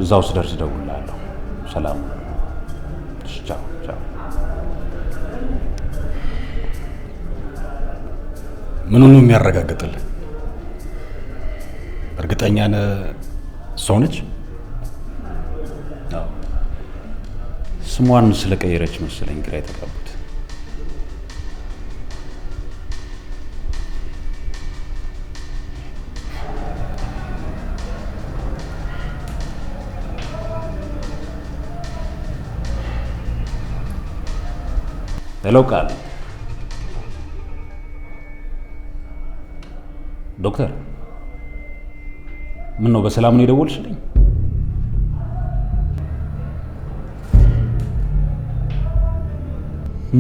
እዛው ስደርስ እደውልልሃለሁ። ሰላም። እሺ፣ ቻው ቻው። ምኑን ነው የሚያረጋግጥልህ? እርግጠኛ ነህ እሷ ነች? አዎ፣ ስሟን ስለቀየረች መሰለኝ ግራ የተጋቡት። Hello ቃል፣ ዶክተር፣ ምን ነው በሰላም ነው የደወልሽልኝ?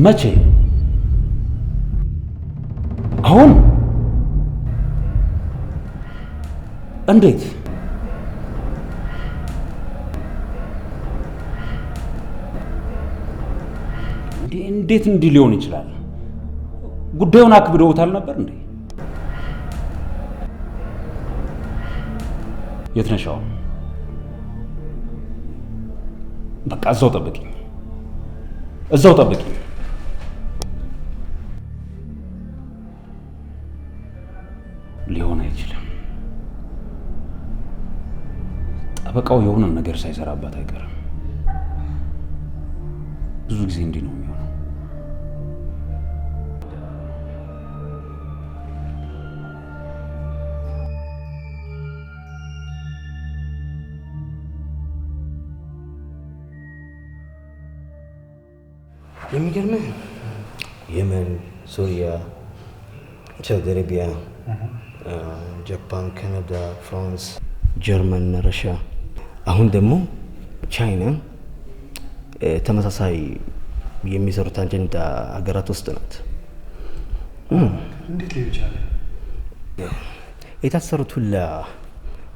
መቼ? አሁን? እንዴት? እንዴት እንዲህ ሊሆን ይችላል? ጉዳዩን አክብደውታል ነበር እንዴ? የት ነሽ አሁን? በቃ እዛው ጠብቂኝ፣ እዛው ጠብቂኝ። ሊሆን አይችልም። ጠበቃው የሆነ ነገር ሳይሰራባት አይቀርም። ብዙ ጊዜ እንዲህ ነው የሚሆነው። የሚገርምህ የመን፣ ሱሪያ፣ ሳውዲ አረቢያ፣ ጃፓን፣ ካናዳ፣ ፍራንስ፣ ጀርመን፣ ረሽያ፣ አሁን ደግሞ ቻይና ተመሳሳይ የሚሰሩት አጀንዳ ሀገራት ውስጥ ናት። እንዴት ሊሆን ይችላል? የታሰሩት ሁላ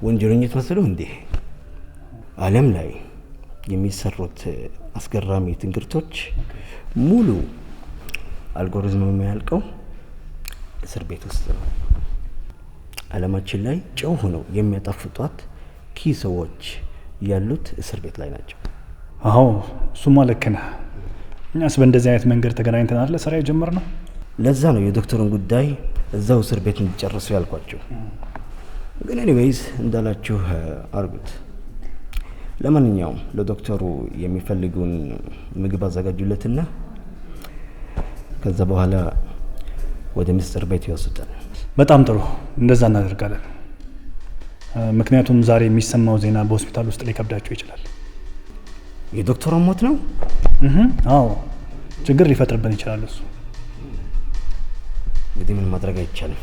ወንጀለኞች መስሎ እንዴ? ዓለም ላይ የሚሰሩት አስገራሚ ትንግርቶች ሙሉ አልጎሪዝም የሚያልቀው እስር ቤት ውስጥ ነው። ዓለማችን ላይ ጨው ሆነው የሚያጣፍጧት ኪ ሰዎች ያሉት እስር ቤት ላይ ናቸው። አዎ እሱማ ልክ ነህ። እኛስ በእንደዚህ አይነት መንገድ ተገናኝተን አይደለ ስራ የጀመርነው? ለዛ ነው የዶክተሩን ጉዳይ እዛው እስር ቤት እንዲጨርሱ ያልኳቸው። ግን anyways እንዳላችሁ አርጉት። ለማንኛውም ለዶክተሩ የሚፈልጉን ምግብ አዘጋጁለትና ከዛ በኋላ ወደ ምስጢር ቤት ይወስዱታል። በጣም ጥሩ፣ እንደዛ እናደርጋለን። ምክንያቱም ዛሬ የሚሰማው ዜና በሆስፒታል ውስጥ ሊከብዳቸው ይችላል። የዶክተሩ ሞት ነው? አዎ፣ ችግር ሊፈጥርብን ይችላል እሱ። እንግዲህ ምን ማድረግ አይቻልም።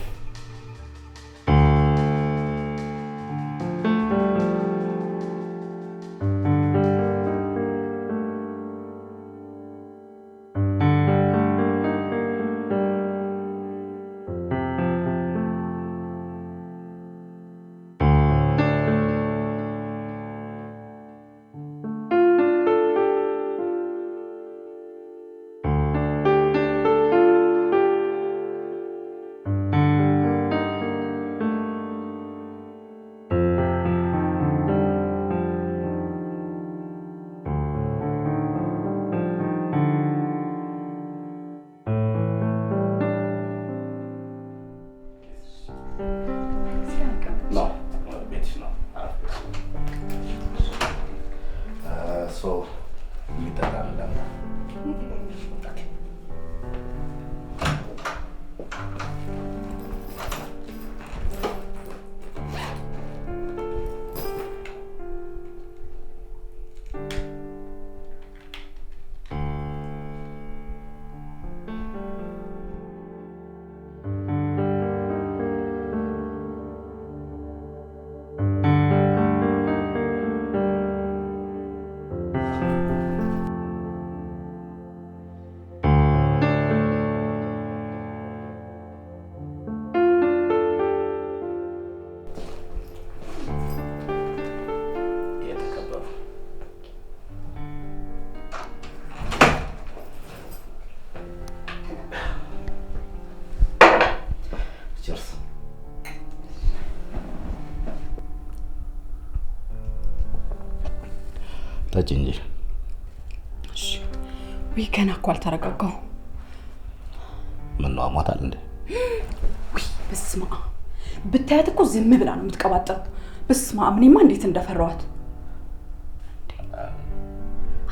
ጠጪ እንጂ። እሺ። ውይ ገና እኮ አልተረጋጋሁም። ምነው አሟታል እንዴ? ውይ በስመ አብ፣ ብታያት እኮ ዝም ብላ ነው የምትቀባጥረው። በስመ አብ፣ እኔማ እንዴት እንደፈራኋት።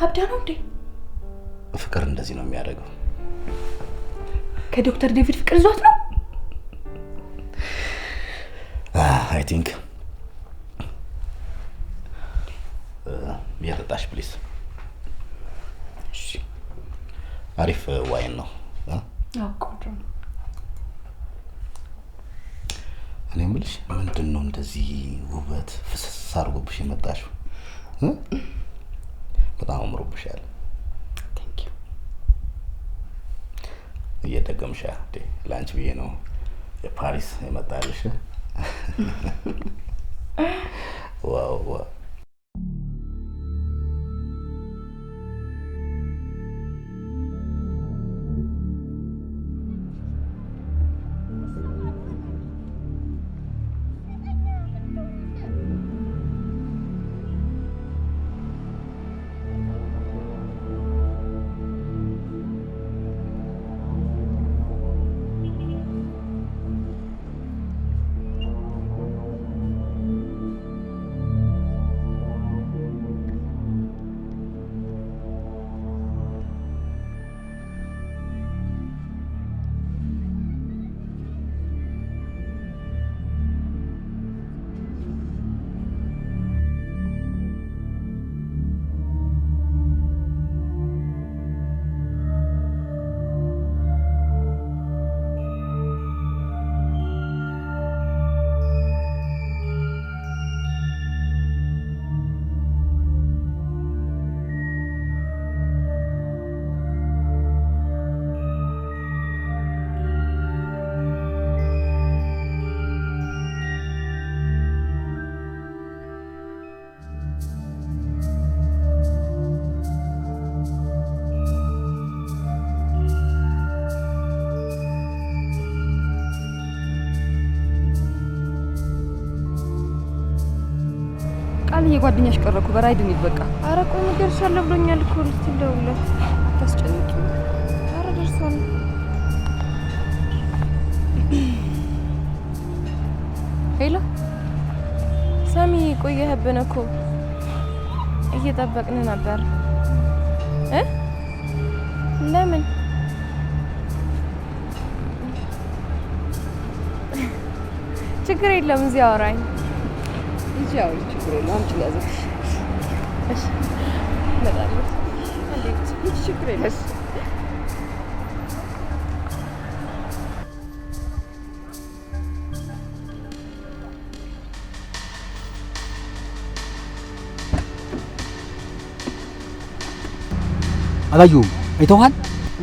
አብዳ ነው እንዴ? ፍቅር እንደዚህ ነው የሚያደርገው። ከዶክተር ዴቪድ ፍቅር ይዟት ነው? I think እየጠጣሽ please። እሺ። አሪፍ wine ነው። አዎ ቆንጆ ነው። እኔ የምልሽ ምንድን ነው እንደዚህ ውበት ፍስስ አድርጎብሽ የመጣሽው? በጣም አምሮብሻል። Thank you። እየደገምሻ እንዴ? ለአንቺ ብዬ ነው የፓሪስ የመጣልሽ። Wow wow። ቃልዬ ጓደኛሽ ቀረ እኮ በራይድ እንሂድ በቃ። ኧረ ቆይ ደርሻለሁ ብሎኛል እኮ። እስኪ ልደውልለት። አታስጨንቂው። ኧረ ደርሷል። Hello ሳሚ፣ ቆየህብን እኮ፣ እየጠበቅን ነበር እ ለምን? ችግር የለም፣ እዚህ አውራኝ። ሂጂ አውሪ፣ ችግር የለውም። አምጪ ልያዝልሽ። እሺ እመጣለሁ። አንዴ ብቻ ሂጂ፣ ችግር የለም። አላየሁም። አይተውሃል?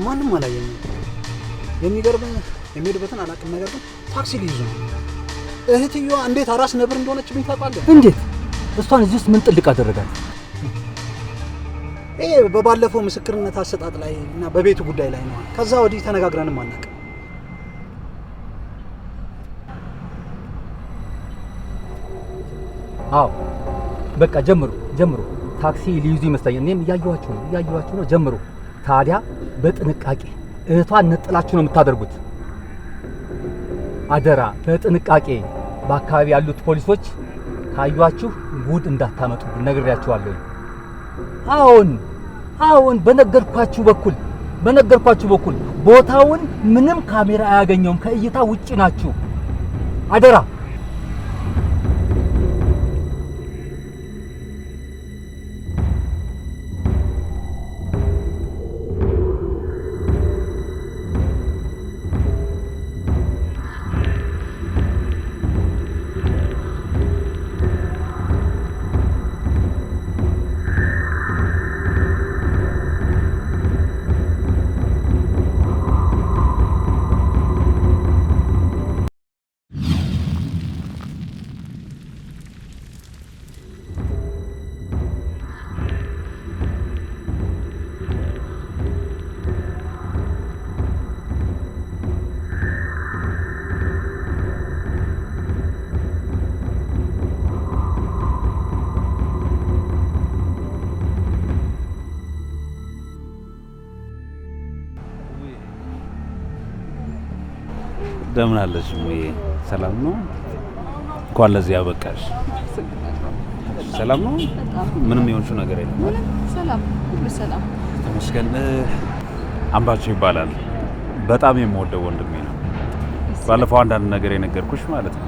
ማንም አላየኝም። የሚገርምህ የሚሄዱበትን አላውቅም፣ ነገር ግን ታክሲ ሊይዙ ነው። እህትየዋ እንዴት አራስ ነብር እንደሆነችብኝ ታውቃለህ? እንዴት? እሷን እዚህ ውስጥ ምን ጥልቅ አደረጋት? ይሄ በባለፈው ምስክርነት አሰጣጥ ላይ እና በቤቱ ጉዳይ ላይ ነው። ከዛ ወዲህ ተነጋግረንም አናውቅም። አዎ በቃ ጀምሩ ጀምሩ። ታክሲ ሊይዙ ይመስለኛል። እኔም እያየኋቸው ነው እያየኋቸው ነው። ጀምሩ። ታዲያ በጥንቃቄ እህቷን ነጥላችሁ ነው የምታደርጉት። አደራ በጥንቃቄ። በአካባቢ ያሉት ፖሊሶች ካዩአችሁ ጉድ እንዳታመጡብን ነግሬያችኋለሁ። አሁን አሁን በነገርኳችሁ በኩል ቦታውን ምንም ካሜራ አያገኘውም። ከእይታ ውጪ ናችሁ። አደራ። እንደምን አለሽ እሙዬ? ሰላም ነው? እንኳን ለዚህ ያበቃሽ። ሰላም ነው? ምንም የሆንሽው ነገር የለም? ምንም፣ ሰላም፣ ሁሉ ሰላም። ተመስገን። አምባቸው ይባላል። በጣም የምወደው ወንድሜ ነው። ባለፈው አንዳንድ ነገር የነገርኩሽ ማለት ነው።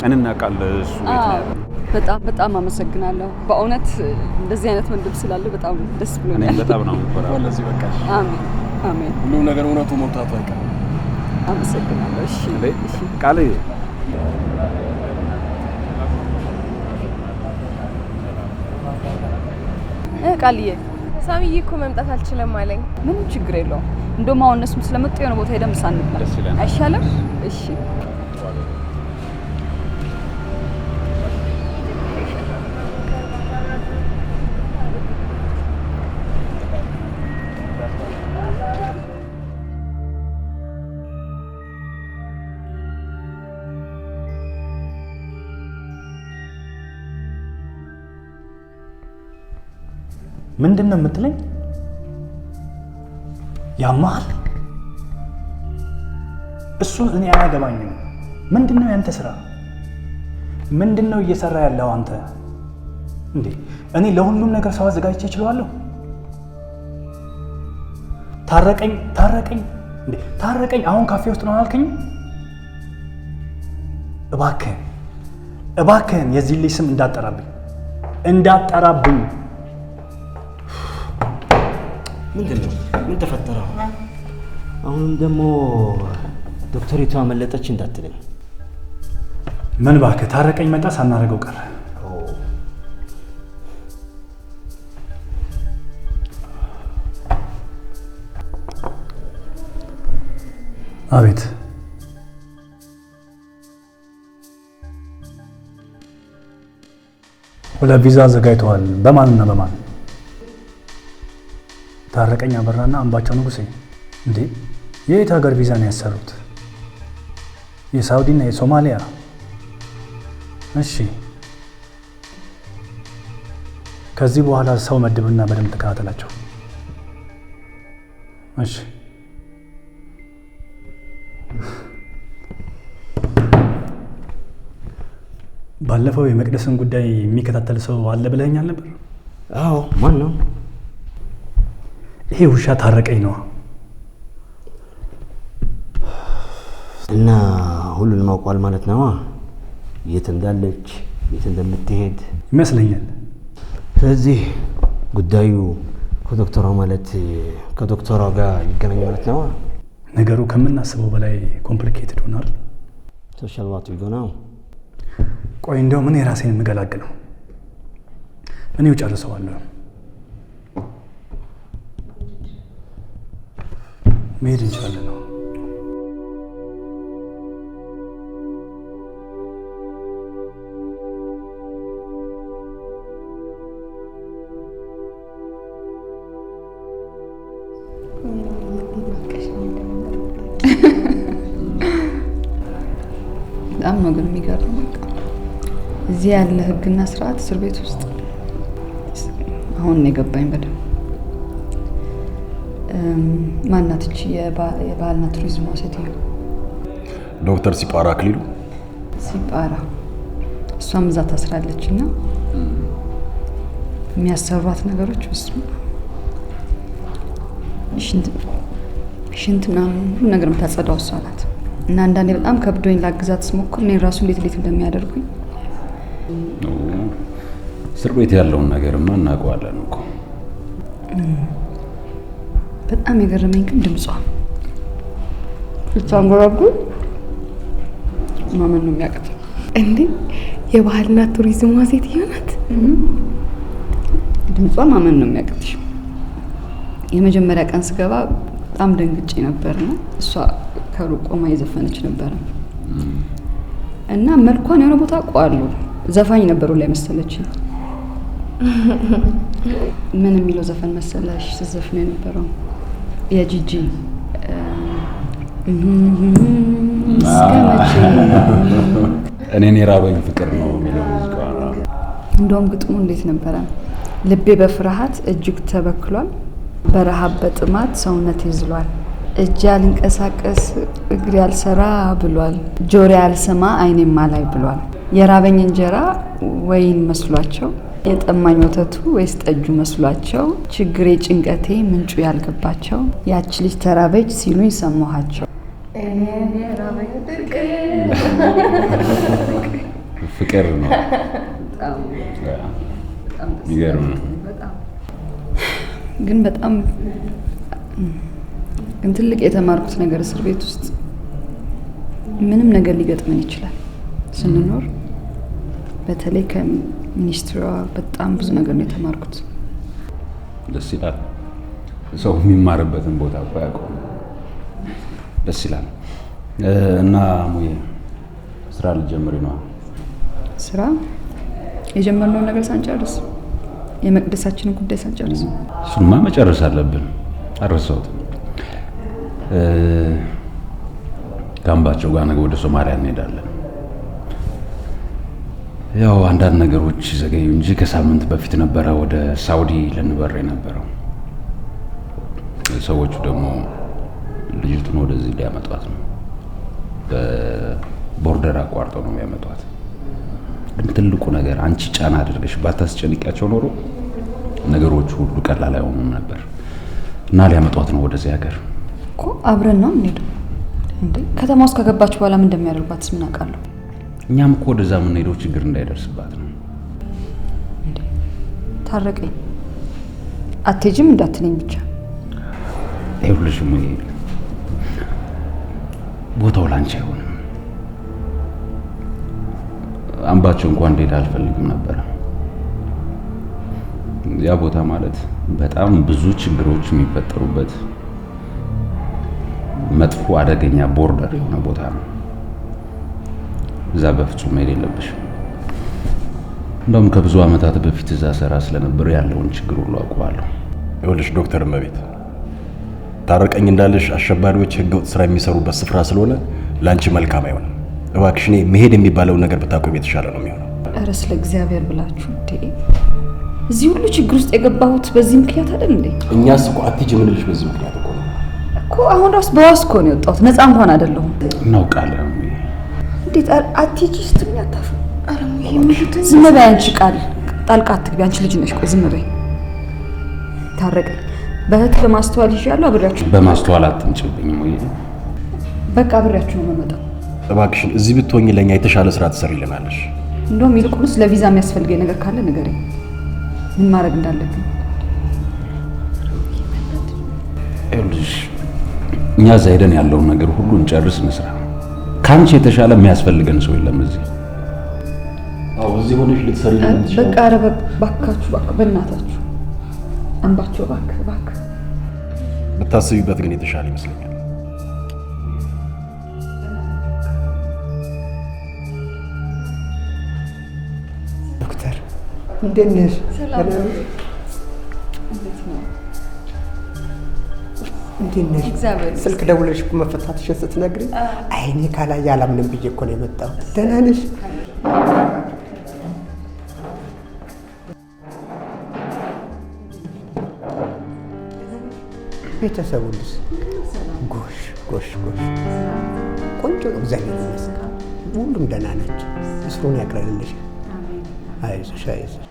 እኔና ቃል እሱ ቤት ነው ያለው። በጣም በጣም አመሰግናለሁ። በእውነት እንደዚህ አይነት ወንድም ስላለ በጣም ደስ ብሎኛል። እኔም በጣም ነው የምኮራው። እንኳን ለዚህ በቃሽ። አሜን አሜን። ሁሉም ነገር እውነቱ መውጣቱ አይቀርም። አመሰግናለሁ። እሺ እሺ። ቃል ቃልዬ ሳሚዬ እኮ መምጣት አልችልም አለኝ። ምንም ችግር የለውም። እንደውም አሁን እነሱም ስለመጡ የሆነ ቦታ ሄደን ምሳ እንብላ ደስ ይለናል። አይሻልም? እሺ። ምንድን ነው የምትለኝ? ያማሃል? እሱን እኔ አያገባኝም። ምንድን ነው ያንተ ስራ? ምንድን ነው እየሰራ ያለው አንተ? እንዴ፣ እኔ ለሁሉም ነገር ሰው አዘጋጅቼ እችለዋለሁ? ታረቀኝ ታረቀኝ፣ እንዴ ታረቀኝ፣ አሁን ካፌ ውስጥ ነው አላልከኝም? እባክህን እባክህን የዚህ ልጅ ስም እንዳጠራብኝ እንዳጠራብኝ። ምንድን ነው? ምን ተፈጠረ? አሁንም ደግሞ ዶክተሪቷ አመለጠች እንዳትለኝ። ምን እባክህ፣ ታረቀኝ መጣ፣ ሳናደርገው ቀረ። አቤት። ሁለት ቪዛ አዘጋጅተዋል። በማንና በማን? ታረቀኝ አበራና አምባቸው ንጉሴ። እንዴ፣ የየት ሀገር ቪዛ ነው ያሰሩት? የሳውዲና የሶማሊያ? እሺ። ከዚህ በኋላ ሰው መድብና በደንብ ተከታተላቸው። እሺ። ባለፈው የመቅደስን ጉዳይ የሚከታተል ሰው አለ ብለኸኛል ነበር? አዎ። ማን ነው? ይሄ ውሻ ታረቀኝ ነው። እና ሁሉንም አውቋል ማለት ነው። የት እንዳለች፣ የት እንደምትሄድ ይመስለኛል። ስለዚህ ጉዳዩ ከዶክተሯ ማለት ከዶክተሯ ጋር ይገናኝ ማለት ነው። ነገሩ ከምናስበው በላይ complicated ሆኗል። Social what we go now። ቆይ እንደው ምን የራሴን የምገላግለው እኔው ጨርሰዋለሁ። መሄድ እንችላለን ነው። በጣም ነው ግን የሚገርመው። በቃ እዚህ ያለ ህግና ስርዓት እስር ቤት ውስጥ አሁን ነው የገባኝ በደንብ። ማናት እቺ የባህልና ቱሪዝሟ ሴትዮ? ዶክተር ሲጳራ አክሊሉ። ሲጳራ፣ እሷም እዛ ታስራለች እና የሚያሰሯት ነገሮች በስመ አብ፣ ሽንት ምናምን ሁሉ ነገር የምታጸዳው እሷ ናት። እና አንዳንዴ በጣም ከብዶኝ ላግዛት ስሞክር እኔን ራሱ እንዴት እንዴት እንደሚያደርጉኝ። እስር ቤት ያለውን ነገርማ እናውቀዋለን እኮ። በጣም የገረመኝ ግን ድምጿ ስታንጎራጉር ማመን ነው የሚያቅተው። እንዴ የባህልና ቱሪዝሟ ሴትዮ ናት። ድምጿ ማመን ነው የሚያቅትሽ። የመጀመሪያ ቀን ስገባ በጣም ደንግጬ ነበርና እሷ ከሩቅ ቆማ እየዘፈነች ነበረ እና መልኳን የሆነ ቦታ አውቀዋለሁ። ዘፋኝ ነበሩ ላይ መሰለችኝ። ምን የሚለው ዘፈን መሰለሽ ስትዘፍን የነበረው? የጂጂ እስከ መቼ እኔን የራበኝ ፍቅር ነው የሚለው ሙዚቃ። እንደውም ግጥሙ እንዴት ነበረ? ልቤ በፍርሃት እጅግ ተበክሏል፣ በረሃብ በጥማት ሰውነት ይዝሏል፣ እጅ አልንቀሳቀስ እግሬ አልሰራ ብሏል፣ ጆሮዬ አልሰማ አይኔም አላይ ብሏል። የራበኝ እንጀራ ወይን መስሏቸው፣ የጠማኝ ወተቱ ወይስ ጠጁ መስሏቸው፣ ችግሬ ጭንቀቴ ምንጩ ያልገባቸው፣ ያቺ ልጅ ተራበች ሲሉኝ ሰማኋቸው። ፍቅር ነው። የሚገርም ነው። ግን በጣም ግን ትልቅ የተማርኩት ነገር እስር ቤት ውስጥ ምንም ነገር ሊገጥመን ይችላል ስንኖር። በተለይ ከሚኒስትሯ በጣም ብዙ ነገር ነው የተማርኩት። ደስ ይላል። ሰው የሚማርበትን ቦታ እኮ አያውቀውም። ደስ ይላል። እና ሙዬ ስራ ልጀምሪ ነው? ስራ የጀመርነውን ነገር ሳንጨርስ፣ የመቅደሳችንን ጉዳይ ሳንጨርስ። እሱንማ መጨረስ አለብን። አልረሳሁትም። ከአምባቸው ጋር ነገ ወደ ሶማሊያ እንሄዳለን። ያው አንዳንድ ነገሮች ዘገዩ እንጂ ከሳምንት በፊት ነበረ ወደ ሳውዲ ልንበር የነበረው። ሰዎቹ ደግሞ ልጅቱን ወደዚህ ሊያመጧት ነው። በ border አቋርጠው ነው የሚያመጧት። ግን ትልቁ ነገር አንቺ ጫና አድርገሽ ባታስጨንቂያቸው ኖሮ ነገሮቹ ሁሉ ቀላል አይሆኑም ነበር። እና ሊያመጧት ነው ወደዚህ ሀገር። እኮ አብረን ነው የምንሄደው። እንዴ ከተማ ውስጥ ከገባች በኋላ ምን እንደሚያደርጓትስ ምን አውቃለሁ? እኛም እኮ ወደዛ የምንሄደው ችግር እንዳይደርስባት ነው። እንዴ ታረቀኝ፣ አትሄጂም እንዳትለኝ ብቻ። ይኸውልሽ እሙዬ፣ ቦታው ላንቺ አይሆንም። አምባቸው እንኳን እንድሄድ አልፈልግም ነበረ። ያ ቦታ ማለት በጣም ብዙ ችግሮች የሚፈጠሩበት መጥፎ አደገኛ border የሆነ ቦታ ነው። እዛ በፍጹም መሄድ የለብሽም። እንደውም ከብዙ ዓመታት በፊት እዛ ሰራ ስለነበር ያለውን ችግር ሁሉ አውቀዋለሁ። ይኸውልሽ ዶክተር እመቤት፣ ታረቀኝ እንዳለሽ አሸባሪዎች ህገወጥ ስራ የሚሰሩበት ስፍራ ስለሆነ ላንቺ መልካም አይሆንም። እባክሽ እኔ መሄድ የሚባለውን ነገር ብታቆሚ የተሻለ ነው የሚሆነው። ኧረ ስለ እግዚአብሔር ብላችሁ እንዴ! እዚህ ሁሉ ችግር ውስጥ የገባሁት በዚህ ምክንያት አይደል እንዴ? እኛስ እኮ አትሂጂ የምንልሽ በዚህ ምክንያት እኮ ነው። እኮ አሁን ራሱ በዋስ እኮ ነው የወጣሁት። ነፃ እንኳን አይደለሁም። እናውቃለን። እንዴት አትሂጂ ስትሉኝ አታፍሩም? ዝም በይ አንቺ፣ ቃል ጣልቃ አትግቢ። አንቺ ልጅ ነሽ። ቆይ ዝም በይ። ታረቀኝ በእህት በማስተዋል ይዣለሁ። አብሬያችሁ በማስተዋል አትምጭብኝ ወይ? በቃ አብሬያችሁ ነው የምመጣው። እባክሽን እዚህ ብትሆኚ ለእኛ የተሻለ ስራ ትሰሪልናለሽ። እንደውም ይልቁንስ ለቪዛ የሚያስፈልገኝ ነገር ካለ ንገረኝ፣ ምን ማድረግ እንዳለብኝ። ይኸውልሽ እኛ እዛ ሄደን ያለውን ነገር ሁሉ እንጨርስ፣ እንስራ። ከአንቺ የተሻለ የሚያስፈልገን ሰው የለም እዚህ። አዎ እዚህ ሆነሽ ልትሰሪልን በቃ ኧረ እባካችሁ፣ እባክህ በእናታችሁ አንባቸው፣ እባክህ እባክህ። ብታስቢበት ግን የተሻለ ይመስለኛል። ዶክተር እንዴት ነሽ? እንዴት ነሽ? ስልክ ደውለሽ እኮ መፈታትሽን ስትነግሪኝ አይኔ ካላየ አላምንም ብዬ እኮ ነው የመጣሁት። ደህና ነሽ? ቤተሰቡ ሁሉስ? ጎሽ ጎሽ ጎሽ፣ ቆንጆ ነው፣ እግዚአብሔር ይመስገን። ሁሉም ደህና ናቸው። እስሩን ያቅለልልሽ። አይዞሽ አይዞሽ።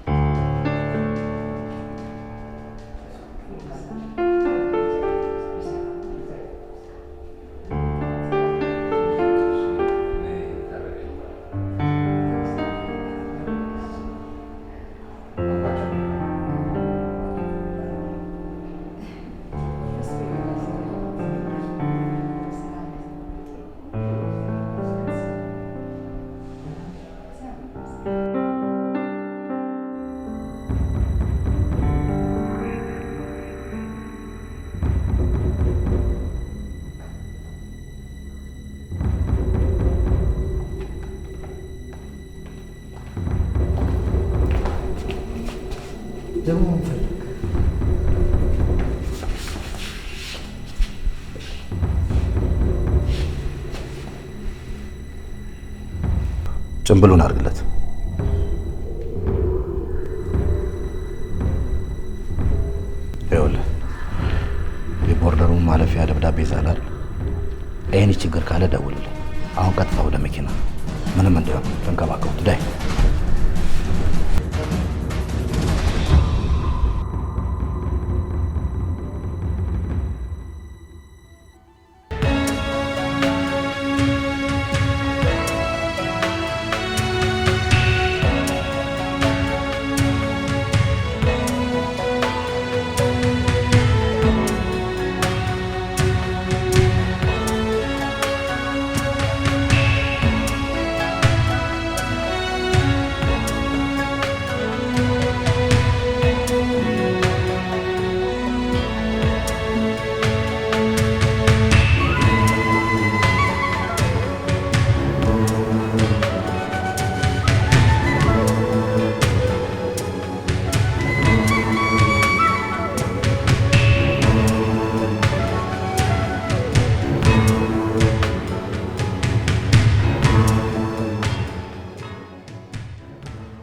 ጭንብሉን አድርግለት። ይኸውልህ የ border ኡን ማለፊያ ደብዳቤ ይዘሃል። ይህን ችግር ካለ ደውልልኝ። አሁን ቀጥታ ወደ መኪና። ምንም እንዳይሆን ተንከባከቡት። ዳይ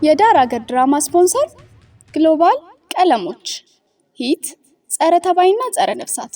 የዳር አገር ድራማ ስፖንሰር ግሎባል ቀለሞች፣ ሂት ጸረ ተባይና ጸረ ነፍሳት።